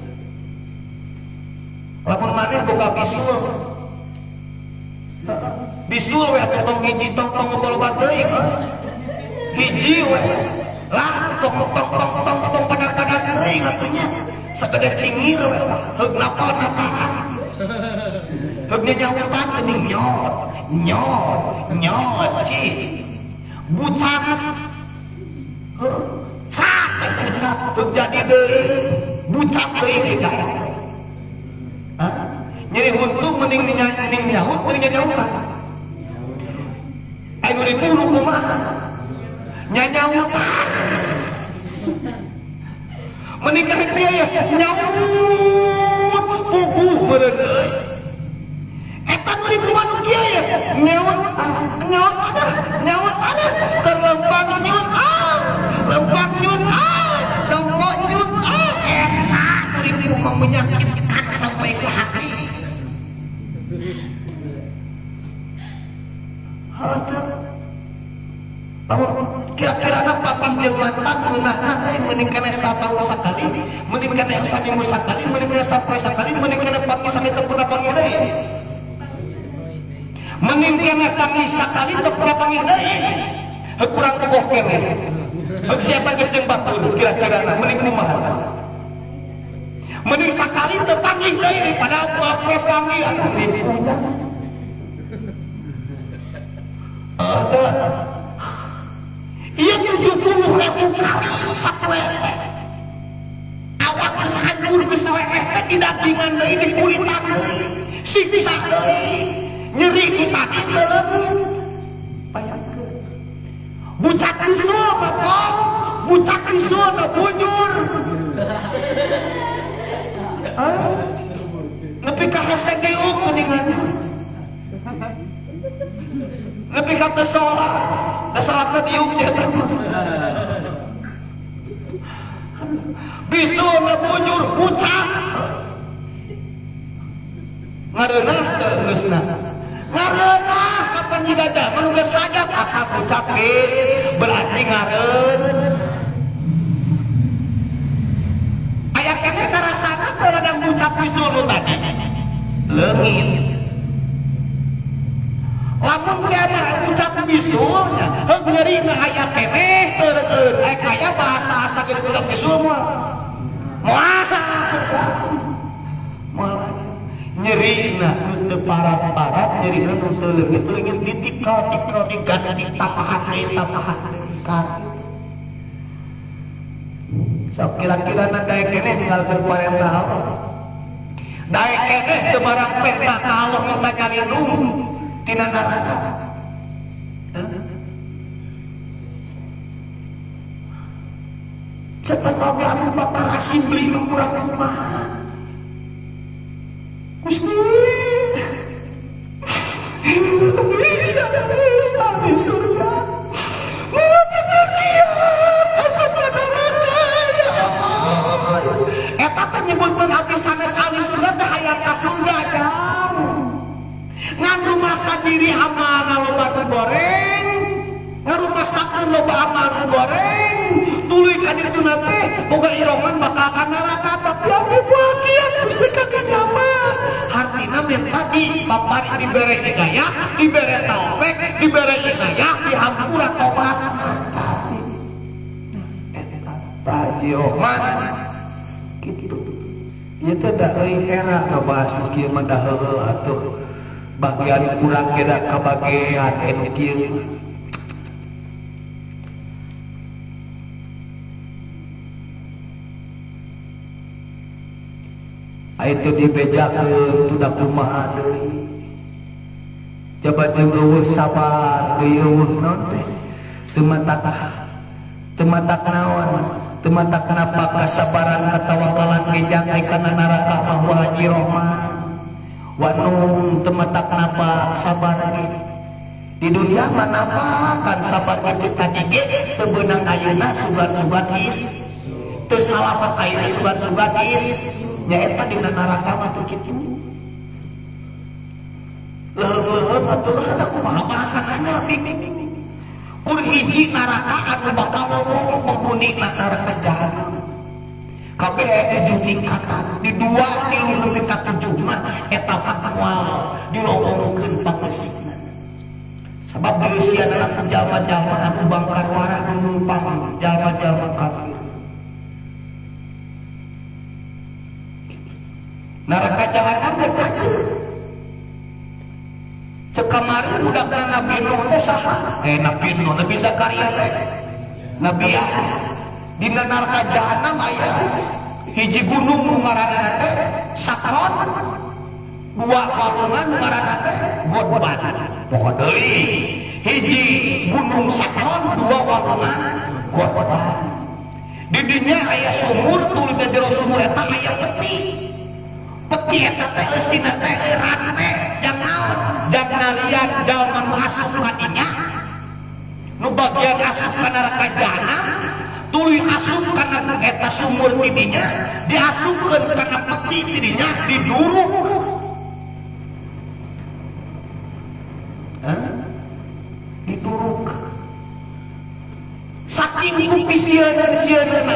Lamun maneh boga bisul. Bisul we atuh tong hiji tong tong loba teuing. Hiji we. Lah tong tong tong tong tong padak-padak teuing atuh nya. Sagede cingir we. Heug napa-napaan. Heug nyanyautan geuning nyot, nyot, nyot cik. Bucat. Heuh, cak bucat heug jadi deui. Bucat deui kita. Hah? Nyeri huntu mending nyaut mending nyanyautan. Anu diburu kumaha? Nyanyautan. Mending karek biaya nyaut puguh meureun euy. Eta nu diburu nu kieu ya? Nyaut, nyaut ada, nyaut ada, terlempang nyut ah, lempang nyut ah, dongkok nyut ah, eta nu diburu menyakitkan sampai ke hati. Harta. Lamun kira-kira papah jeung mantan ngeunahna euy mending keneh sataun sakali, mending keneh saminggu sakali, mending keneh sapoe sakali, mending keneh panggih sakali teu pernah panggih deui. Mending keneh panggih sakali teu pernah panggih deui. Heug kurang bogoh keneh. Heug siapa geus jeung batur kira-kira mending kumaha? Mending sakali teu panggih deui padahal poe panggih atuh ripuh. Iya 70.000 kali sapoe. Awak geus hancur geus leeh teh didagingan deui dikulitan deui. Siksa deui. Nyeri ku tadi teu leungeun. Bayangkeun. Bucat bisul bapak, bucat bisul na bujur. Nepi ka hese diuk geuningan. Nepi ka teu salat. Da salatna diuk sia teh. Bisul na bujur bucat. Ngareunah teu geusna. Ngareunah kapan jiga zaman geus hajat asa bucat geus berarti ngareun. Aya keneh karasana teu ladang bucat bisul nu tadi. Leungit. Lamun keneh bucat bisulnya, heug nyerina aya keneh teu reueut. Aya kaya bahasa asa geus bucat bisul moal. Moal. Moal. Nyerina nu teu parat-parat, nyerina nu teu leungit-leungit ditikal-tikal diganti tapahan deui tapahan deui ka. Sok kira-kira na daek keneh ninggalkeun parentah Allah. Daek keneh teu barang penta ka Allah minta nyalindung tina neraka. Cecek oge Abu Bakar Asim beli nu kurang kumaha. Gusti bisa di surga. Mengapa kiat asup ka neraka ya Allah. Eta teh nyebutkeun abdi sanes ahli surga teh hayang ka surga jang. Ngan rumasa diri amal loba nu goreng, ngarumasakeun loba amal nu goreng, tuluy ka dituna teh boga irongan bakal ka neraka tapi abdi moal kiat Gusti ka kanyama. Hartina minta di papari dibere hidayah, dibere taufik, dibere hidayah, dihampura tobat. Eta Pak Haji Oman kitu. Ieu teh da euy era ngabahas nu kieu mah da heueuh atuh. Bagian kurang kira kabagian anu kieu. Aya teu dibejakeun tuh da kumaha deui. Coba jeung eueuh sabar deui eueuh naon teh. Teu matak naon, teu matak napa kasabaran katawakalan ngejang ai kana neraka mah wa Haji Rohman. Wa nung teu matak napa sabar ge. Di dunia mah napa kan sabar ge cek ge teu beunang ayeuna sugan-sugan is. Teu salamat ayeuna sugan-sugan is. Nyaeta dina neraka mah teu kitu. Leuheung-leuheung atuh da kumaha bahasana bingung. Kur hiji neraka anu bakal penghuni neraka jahanam. Kabeh aya 7 tingkatan, di 2 tilu nepi ka 7 mah eta mah moal dilowongkeun pangeusina. Sabab dieusianna ku jalma-jalma anu bangkar warah nu numpang jalma-jalma kafir. Neraka jahanam teh kaceut. Cek kamari budakna Nabi Nuh teh saha? Nabi Nuh, Nabi Zakaria teh. Nabi Yahya. Dina neraka jahanam aya hiji gunung nu ngaranna teh Sakron, dua walungan nu ngaranna teh Godban. Pokok deui hiji gunung Sakron, dua walungan Godban. Di dinya aya sumur, tuluy di jero sumur eta aya peti. Peti eta teh eusina teh rante jang naon? Jang nalian jalma nu asup ka dinya. Nu bagian asup ka neraka jahanam, tuluy asup kana eta sumur ti dinya, diasupkeun kana peti ti dinya, diduruk. Hah? Diduruk. Saking kupisieun-sieunna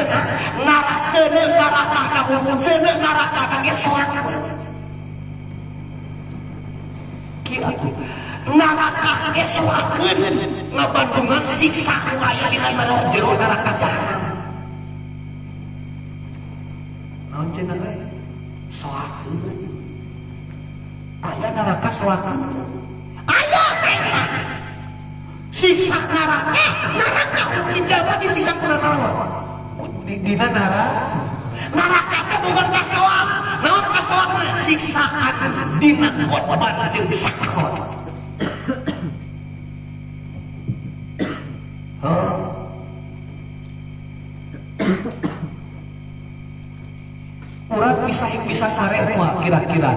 ngaraseuneu neraka ka hukum seuneu neraka ka ge soakeun. Kieu atuh neraka ge soakeun ngabandungan siksa nu aya dina jero neraka jahanam. Naon cenah we? Soakeun. Aya neraka soakeun. Aya eta. Siksa neraka, neraka dijaba disiksa ku naon? Dina neraka. Neraka teh boga kasoak. Naon kasoakna? Siksaan dina korban jeung sakron. Heuh. Urang bisa sare mah kira-kira.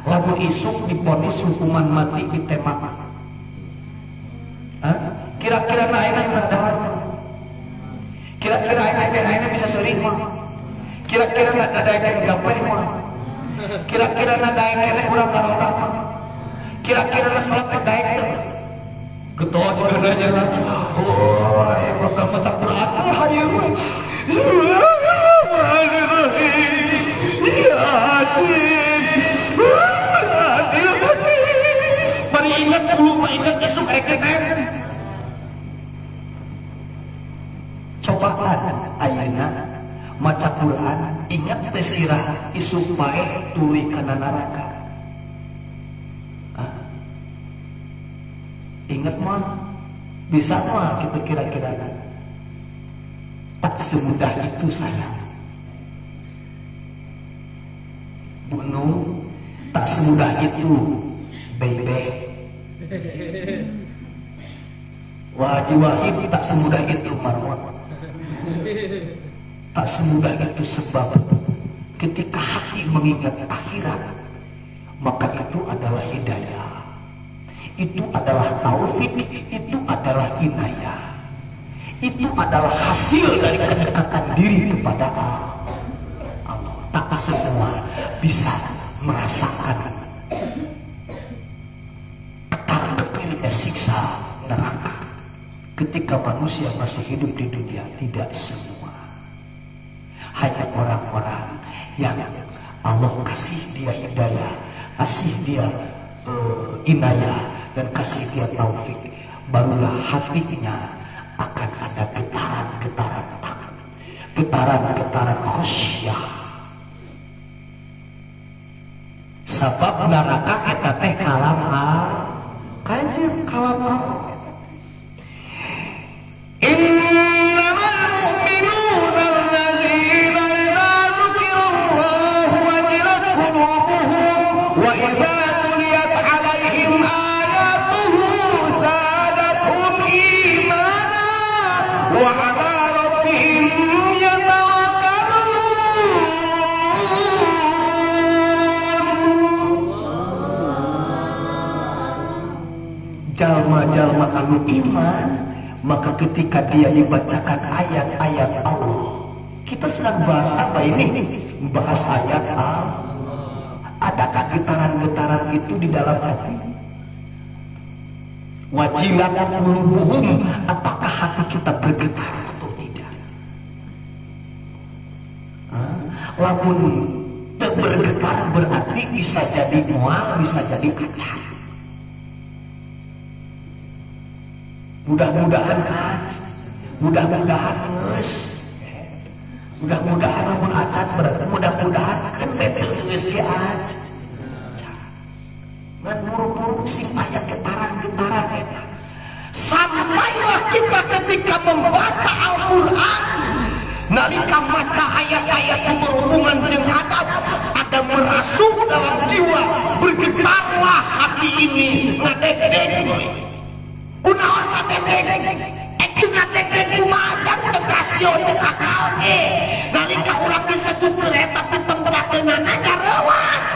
Lamun isuk diponis hukuman mati ditembak. Kira-kira ayeuna mah dahar. Kira-kira ayeuna bisa seuring mah. Kira-kira nadaekeun gapleh mah. Kira-kira nadaekeun urang karonda mah. Kira-kira salat teh daek teh. Getos sebenarnya lah. Oh, bakal maca Quran hayu. Yasin. Bari ingat kulo mah ingat isuk rek teh. Cobaan ayeuna maca Quran ingat teh sirah isuk paeh tuluy kana neraka. Ingat mah bisa mah kita kira-kira. Tak semudah itu sayang. Bunuh tak semudah itu baby. Wajib wahib tak semudah itu marwah. Tak semudah itu sebab ketika hati mengingat akhirat, maka itu adalah hidayah, itu adalah taufik, itu adalah inayah, itu adalah hasil dari kedekatan diri kepada Allah. Tak semua bisa merasakan ketar-ketirnya siksa neraka ketika manusia masih hidup di dunia. Tidak semua, hanya orang-orang yang Allah kasih dia hidayah, kasih dia inayah, dan kasih dia taufik, barulah hatinya akan ada getaran-getaran takut, getaran-getaran khasyah. Sabab neraka eta teh kalam kanjeng kalam Allah. Innamal mu'minuna alladzina idza dzukirallahu wajilat Wa ala rabbihim yatawakkalun. Jalma-jalma anu iman, maka ketika dia dibacakan ayat-ayat Allah, kita sedang bahas apa ini? Bahas ayat Allah. Adakah getaran-getaran itu di dalam hati? Wajilat qulubuhum, apakah hati kita bergetar atau tidak? Lamun teu bergetar berarti bisa jadi mual, bisa jadi acan. Mudah-mudahan mudah-mudahan geus. Mudah-mudahan lamun acan berarti mudah-mudahan keun teh geus ge acan. Ngan buru-buru sing aya getaran-getaran eta. Sampailah kita ketika membaca Al-Qur'an, nalika maca ayat-ayat yang berhubungan jeung adab, ada merasuk dalam jiwa, bergetarlah hati ini, ngadegdeg. Kunaon ngadegdeg? Eta ngadegdeg kumaha teu rasio jeung akal ge. Nalika urang disebutkeun eta pitempateunana gareuwas.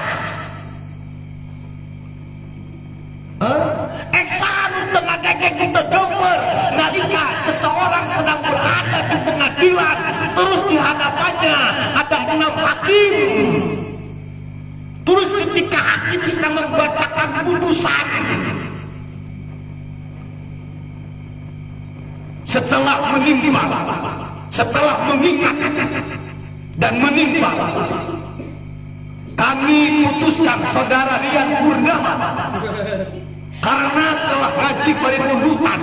Eksan teu ngadegdeg teu geumpeur nalika seseorang sedang berada di pengadilan, terus di hadapannya ada 6 hakim. Terus ketika hakim sedang membacakan putusan, setelah menimbang, setelah mengingat dan menimbang, kami putuskan saudara Rian Purnama karena telah ngaji pada tuntutan.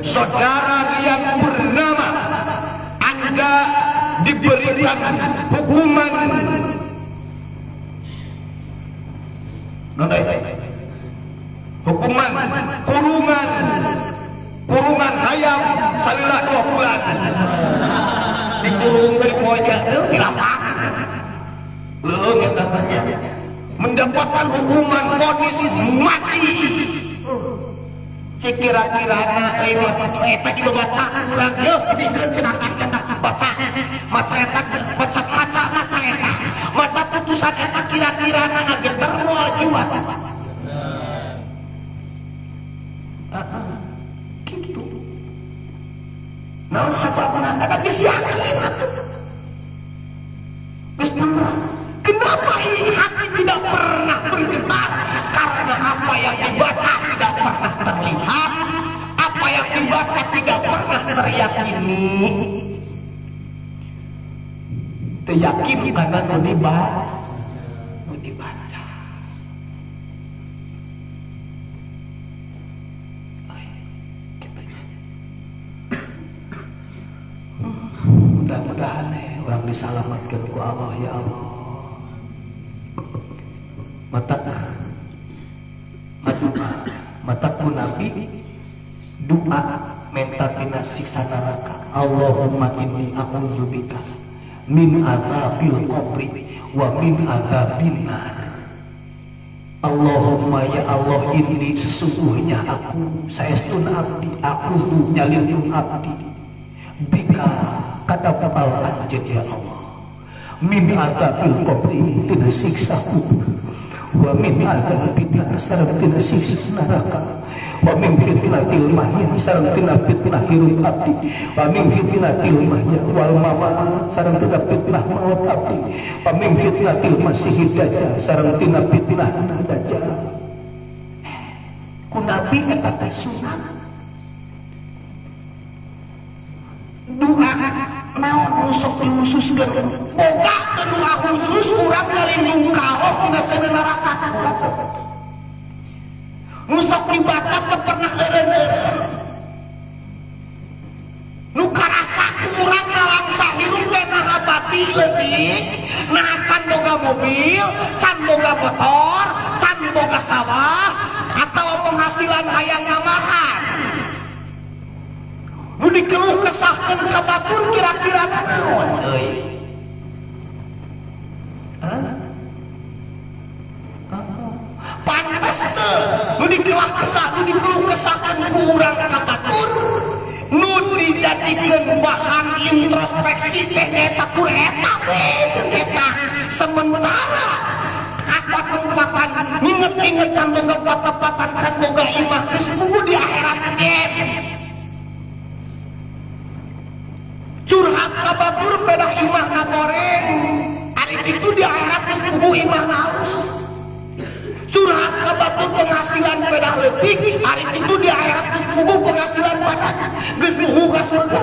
Saudara Rian Purnama, Anda diberikan hukuman hukuman kurungan hayam salila 2 bulan, dikurung dari pojok di lapangan leung eta teh, mendapatkan hukuman vonis mati. Cek kira-kirana euy eta dibaca urang yeuh dibikeun cenah eta baca maca eta baca maca maca eta maca putusan eta kira-kirana ngageter moal jiwa. Gitu. Naon sababna eta geus yakin atuh. Geus bener. Kenapa ini hati tidak pernah bergetar? Karena apa yang dibaca tidak pernah terlihat, apa yang dibaca tidak pernah teryakini. Teryakin karena nu dibaca, nu dibaca. Mudah-mudahan orang disalamatkan ku Allah ya Allah. Mata madua mataku nabi doa menta tina siksa neraka. Allahumma inni a'udzubika min adzabil qabri wa min adzabin nar. Allahumma ya Allah, ini sesungguhnya aku saestun abdi, aku nyalindung abdi bika kata kapal anjeun ya Allah, min adzabil qabri tina siksa kubur, wa min adzabin nar sareng tina siksa neraka, wa min fitnatil mahya sareng tina fitnah hirup abdi, wa min fitnatil mahya wal mamat sareng tina fitnah maut abdi, wa min fitnatil masihid dajjal sareng tina fitnah dajjal. Ku nabi eta teh sunat doa naon sok dihususkeun, boga teu doa khusus urang ngalindung ka Allah tina seuneu neraka. Nu sok dibaca teu pernah eureun-eureun, nu karasa ku urang ngalangsa hirup teh naha bati leutik, naha can boga mobil, can boga motor, can boga sawah, atawa penghasilan hayang namahan. Nu dikeluh kesahkeun ka batur kira-kira naon euy? Pantes teu nu dikelah kesah, nu dikeluh kesahkeun ku urang ka batur, nu Dijadikeun bahan introspeksi teh nyaeta kur eta we jeung eta. Sementara patempatan nginget-inget kan boga patempatan kan boga imah geus puguh di akhirat ge. Curhat ka batur pedah imah ngagoreng. Ari kitu di akhirat geus puguh imah halus. Curhat ka batur penghasilan pedah leutik, ari kitu di akhirat geus puguh penghasilan badak geus puguh ka surga.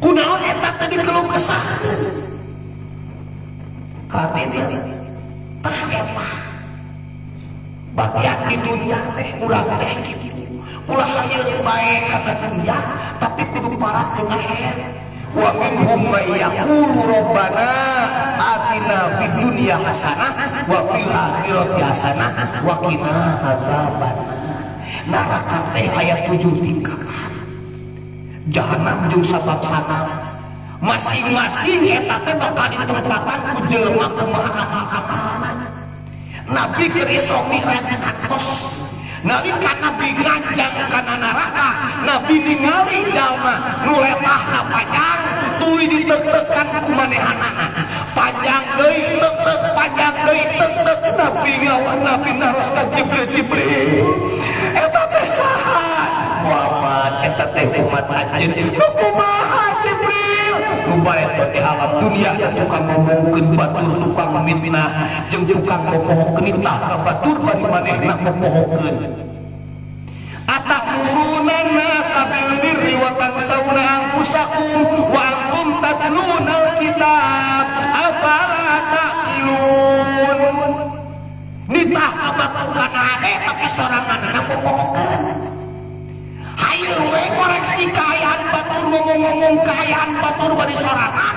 Kunaon eta teh dikeluh kesah? Karti tah eta. Bagian di dunia teh urang teh kitu. Ulah hayeung bae kana dunia, tapi kudu parat jeung akhirat. Wa minhum may yaqulu rabbana atina fid dunya hasanah wa fil akhirati hasanah wa qina adzabannar. Neraka teh aya 7 tingkatan. Jahanam jeung sabangsana masing-masing eta teh bakal ditempatan ku jelema kumaha amal-amalna. Nabi keur Isra Mi'raj kantos. Nalika Nabi nganjang kana neraka, Nabi ningali jalma nu letahna panjang tuluy diteuk-teukan ku manehanana. Panjang deui teuk-teuk, panjang deui teuk-teuk. Nabi ngawan Nabi naros ka Jibril, Jibril. Eta teh saha? Muhammad eta teh umat anjeun. Nu kumaha Jibril? Nu bareto di alam dunia tukang ngomongkeun batur, tukang mitnah, jeung tukang mopohokeun nitah ka batur bari manehna mopohokeun. Atamuruna nasa bil birri wa tansawna anfusakum wa antum tatlunal kitab afala taqilun. Nitah ka batur kana hade tapi soranganna mopohokeun. Hayu we koreksi kaayaan batur, ngomong-ngomong kaayaan batur bari sorangan.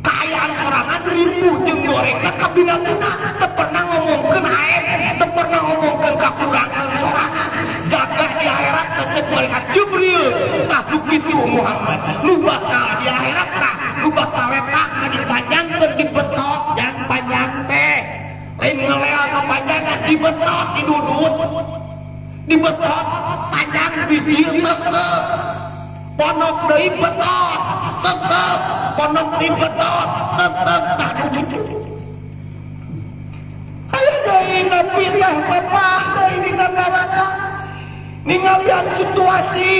Kaayaan sorangan ripuh jeung gorengna kabina-bina, teu pernah ngomongkeun aib, teu pernah ngomongkeun kakurangan sorangan. Jaga di akhirat cek malaikat Jibril, tah nu kitu Muhammad, nu bakal di akhirat tah nu bakal letahna dipanjangkeun dibetot jang panjang teh. Lain ngelel kapanjangan dibetot didudut. Dibetot panjang biji tetep ponok deui betot tetep ponok deui betot tetep tah kitu. Aya deui Nabi teh mepah deui dina neraka ningalian situasi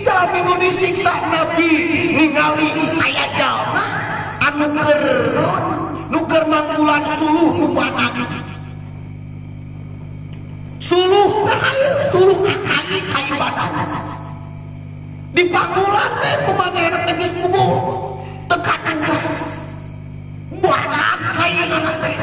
kami nu disiksa Nabi ningali aya jalma anu keur nu keur mangkulan suluh nu badan suluh suluh kai kai badan dipanggulan teh kumanehna teh geus puguh teu kaduga badan kaina teh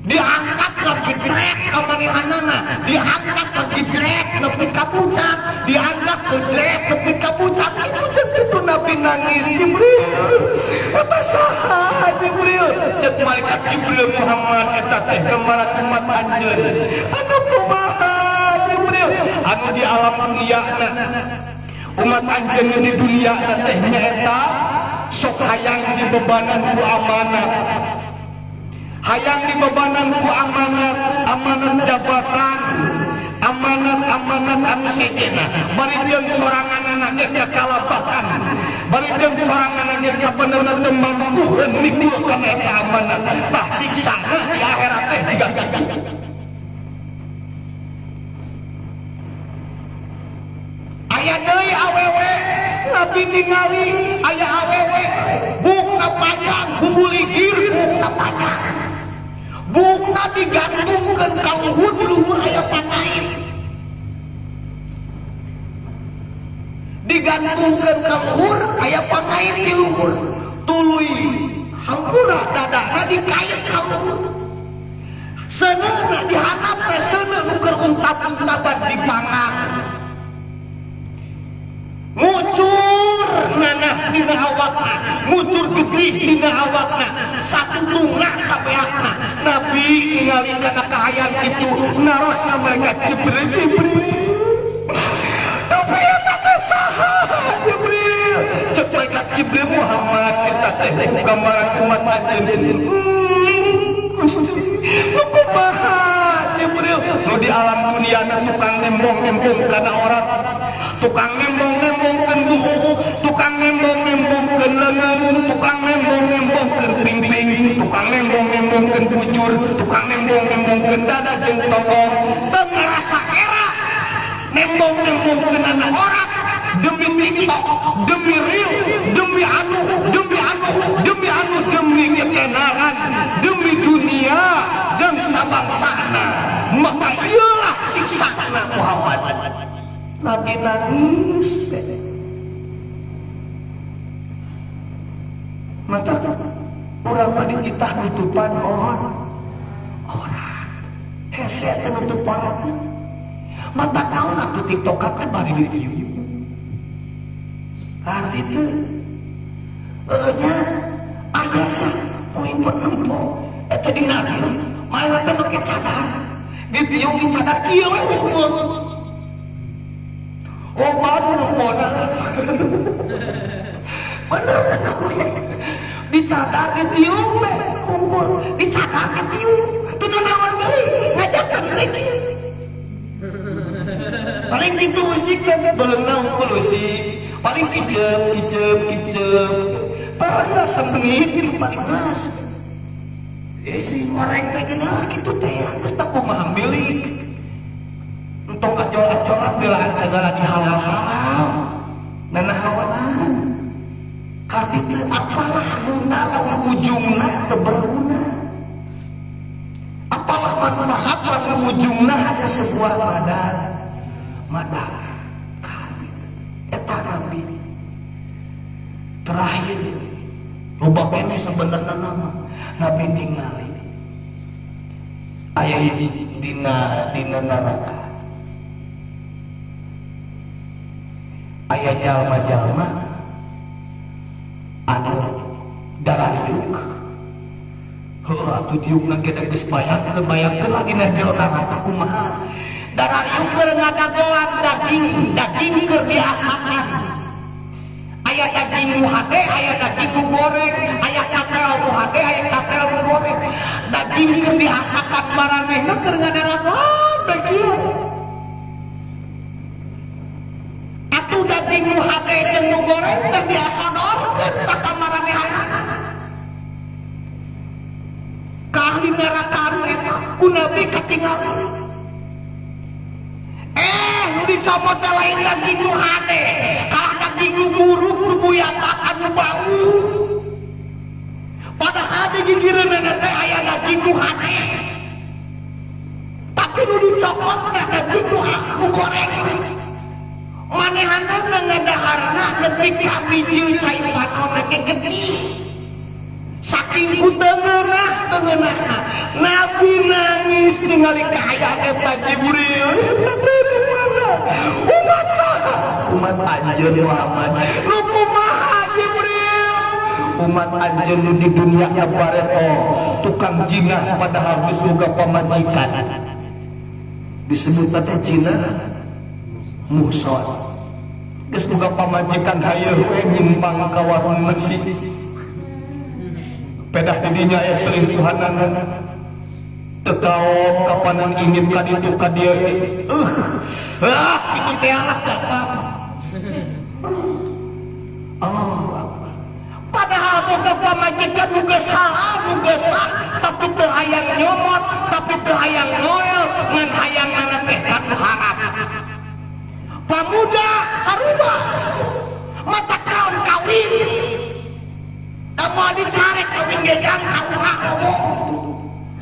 diangkat ngegecrek ka manehanana, diangkat ngegecrek nepi ka puncak, diangkat ngegecrek nepi ka puncak. Itu jeung kitu Nabi nangis, Jibril eta saha Jibril? Ceuk malaikat Jibril, Muhammad eta teh gambaran umat anjeun. Anu kumaha Jibril? Anu di alam dunia na umat anjeun di dunia na teh nyaeta sok hayang dibebanan ku amanat, hayang dibebanan ku amanat, amanat jabatan, amanat-amanat anu sejenna bari jeung soranganana ge kakalabakan, bari jeung soranganana ge kabenerna teu mampuheun mikul kana eta amanat. Tah siksana di akhirat teh jiga kitu. Aya deui awewe Nabi ningali aya awewe bukna panjang bubuligir bukna panjang bukna digantungkeun ka luhur luhur aya pangait digantungkeun ka luhur aya pangait di luhur tuluy hampura dadana dikait ka luhur seuneuna dihandap teh seuneu nu keur untap-untapan dipanggang ngucur nanah dina awakna, ngucur getih dina awakna, satutungna sabeakna. Nabi ningali kana kaayaan kitu naros ka malaikat Jibril, Jibril tapi eta teh saha Jibril? Ceuk malaikat Jibril, Muhammad eta teh gambaran umat anjeun. Nu kumaha Jibril? Nu di alam dunia na tukang nembong-nembong kana orang, tukang nembong-nembongkeun nembong-nembongkeun bujur, tukang nembong-nembongkeun dada jeung tongong, teu ngarasa era nembong-nembongkeun anak orang demi TikTok, demi reel, demi anu, demi anu, demi anu, demi ketenaran, demi dunia jeung sabangsana. Maka ieulah siksana Muhammad. Nabi nangis. Mata urang mah dititah nutupan orang. Hese teh nutupan. Mata naon atuh TikTokan teh bari ditiup. Arti teh heueuh nya aya sah kuing pun nempo eta dina malah teh make cadar. Ditiup di cadar kieu we hukum. Oh baru nempona. Bener dicadar ditiup we kumpul dicadar ditiup teu naon deui ngajakan we kieu. Paling kitu usik teh beleungna unggul usik. Paling kicep kicep kicep. Tah semenit di panas. Si goreng teh geunah kitu teh geus teh kumaha milik. Entong ajol-ajolan belaan segala di halal-halal. Nanahawanan. Karti teu apalah guna lamun ujungna teu berguna. Apalah manfaat lamun ujungna hanya sebuah madar. Madar. Eta Nabi. Terakhir loba keneh sebenarna nama Nabi ningali aya hiji dina neraka. Aya jalma-jalma anu darah diuk. Heuh atuh diukna ge geus bayangkeun bayangkeun lagi na jero neraka kumaha. Darah diuk keur ngadagoan daging, daging keur diasakan. Aya daging nu hade, aya daging nu goreng, aya katel nu hade, aya katel nu goreng. Daging keur diasakan maranehna keur ngadaragoan bae kieu. Atuh daging nu hade jeung nu goreng teh diasodorkeun ka maranehanana. Ka ahli neraka anu eta ku Nabi katingali. Nu dicomot teh lain daging nu hade, kalah daging nu buruk nu buyatak anu bau. Padahal di gigireunana teh aya daging nu hade. Tapi nu dicokot teh daging nu goreng. Manehanana ngadaharna nepi ka bijil cai panonna ge getih. Saking ku teu ngeunah teu ngeunahna. Nabi nangis ningali kaayaan eta Jibril. Eta teh di mana? Umat saha? Umat anjeun Muhammad. Nu kumaha Jibril? Umat anjeun nu di dunia bareto tukang jinah padahal geus boga pamajikan. Disebut teh jinah muhson. Geus boga pamajikan hayeuh we nyimpang ka warung nasi. Pedah didinya aya selingkuhanana. Teu kaop kapanan ingin ka ditu ka dieu. Ah kitu teh lah kata. Allahu Akbar. Padahal boga pamajikan nu geus halal, nu geus sah, tapi teu hayang nyomot, tapi teu hayang ngoel, ngan hayangna teh kanu harap. Pamuda sarua mata kaon kawin. Da moal dicarek kawin ge jang kauha ngomong.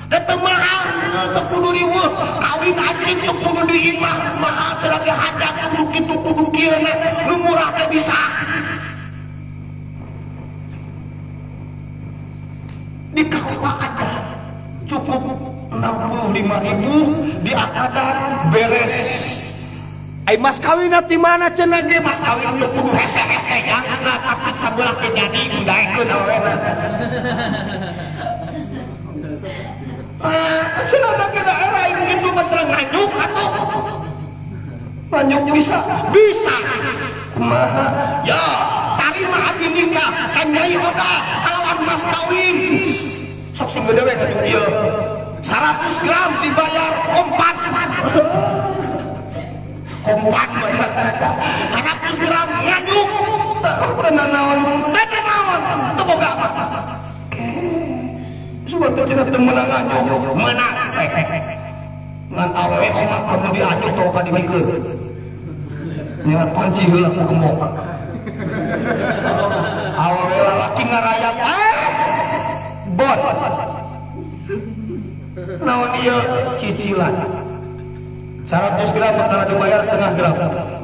Da teu mahal teu kudu riweuh, kawin anjing teu kudu diimah, mahal cenah ge hajat kudu kitu kudu kieu na, nu murah teh bisa. Di KUA aja cukup 65.000 di akadan beres. Ai mas kawin di mana cenah ge mas kawin teu kudu hese-hese jang cenah capit sabelah ge jadi daekeun awena. Ah, cenah da ke daerah ieu kitu mah cenah nganyuk atuh. Nganyuk bisa, bisa. Kumaha? Ya, tarima abdi nikah ka Nyai Oda kalawan mas kawin. Sok sing gede we nganyuk ieu. 100 gram dibayar kompak. Kompak bayar 100 gram nganyuk. Teu naon, teu naon, teu boga apa. Sugan atuh cenah teu meunang anjuk meunang teh ngan awewe omat lamun dianjuk tong ka dimikeun nya kunci heula ku gembok awewe lalaki ngarayap bon naon ieu cicilan 100 gram bakal dibayar setengah gram.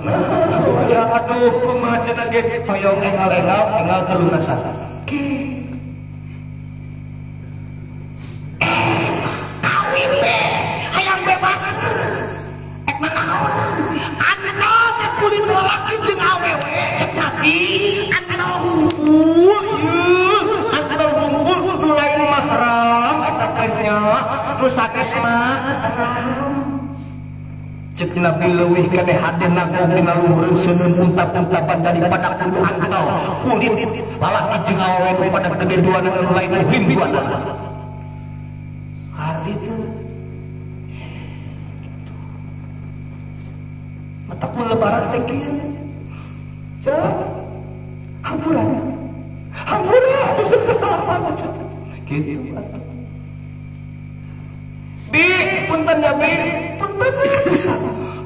Nah, ya aduh kumaha cenah ge hoyong engal-engal enggal kelunasan. Kawin be hayang bebas. Ek naon? Antal teh kulit lalaki jeung awewe cek Nabi antal hungkul ieu antal hungkul nu lain mahram eta teh nya nu sanes mah. Cek Nabi leuwih keneh hade nagong dina luhureun seuneun untap-untapan daripada kudu antal kulit lalaki jeung awewe nu pada gede duana nu lain muhrim duana. Kardi teu gitu. Matak mun lebaran teh kieu. Cek hampura. Hampura bisa kesalahan gitu atuh. Bi, punten ya bi, punten bisa.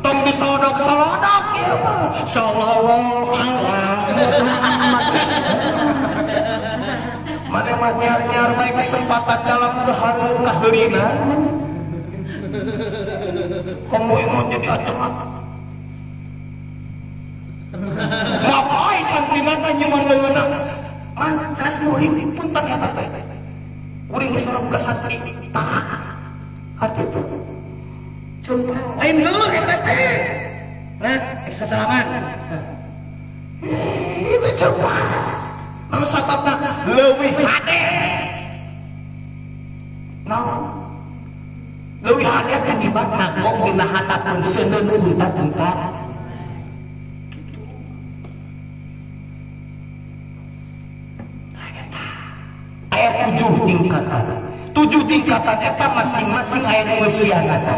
Tong disodok-sodok ieu mah. Sallallahu alaihi Muhammad. Mane mah nyar-nyar bae kesempatan dalam kaheurina. Kamu ingin jadi aceng. Ngapain santri mah nyeman leungeunna. Man, sanes muhrim punten eta teh. Kuring geus boga santri. Tah. Kartu itu coba lain heuh eta teh. Nah, eksasalaman. Itu coba. Naon sababna leuwih hade. Naon? Leuwih hade teh dibanding nagong dina handapeun seuneun unta-unta. Gitu. Nah, eta. Aya 7 tingkatan. 7 tingkatan eta masing-masing aya nu ngeusianana.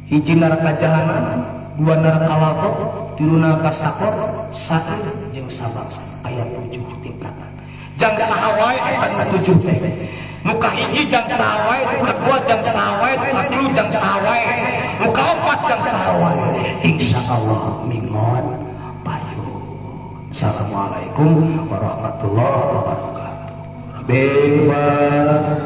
Hiji neraka jahanam, 2 neraka laza, 3 neraka sakor, sa'ir jeung sabak. Aya 7 tingkatan. Jang saha wae eta nu 7 teh. Nu kahiji jang saha wae, nu kadua jang saha wae, nu katilu jang saha wae, nu kaopat jang saha wae. Insyaallah mingon payun. Assalamualaikum warahmatullahi wabarakatuh. Bebas.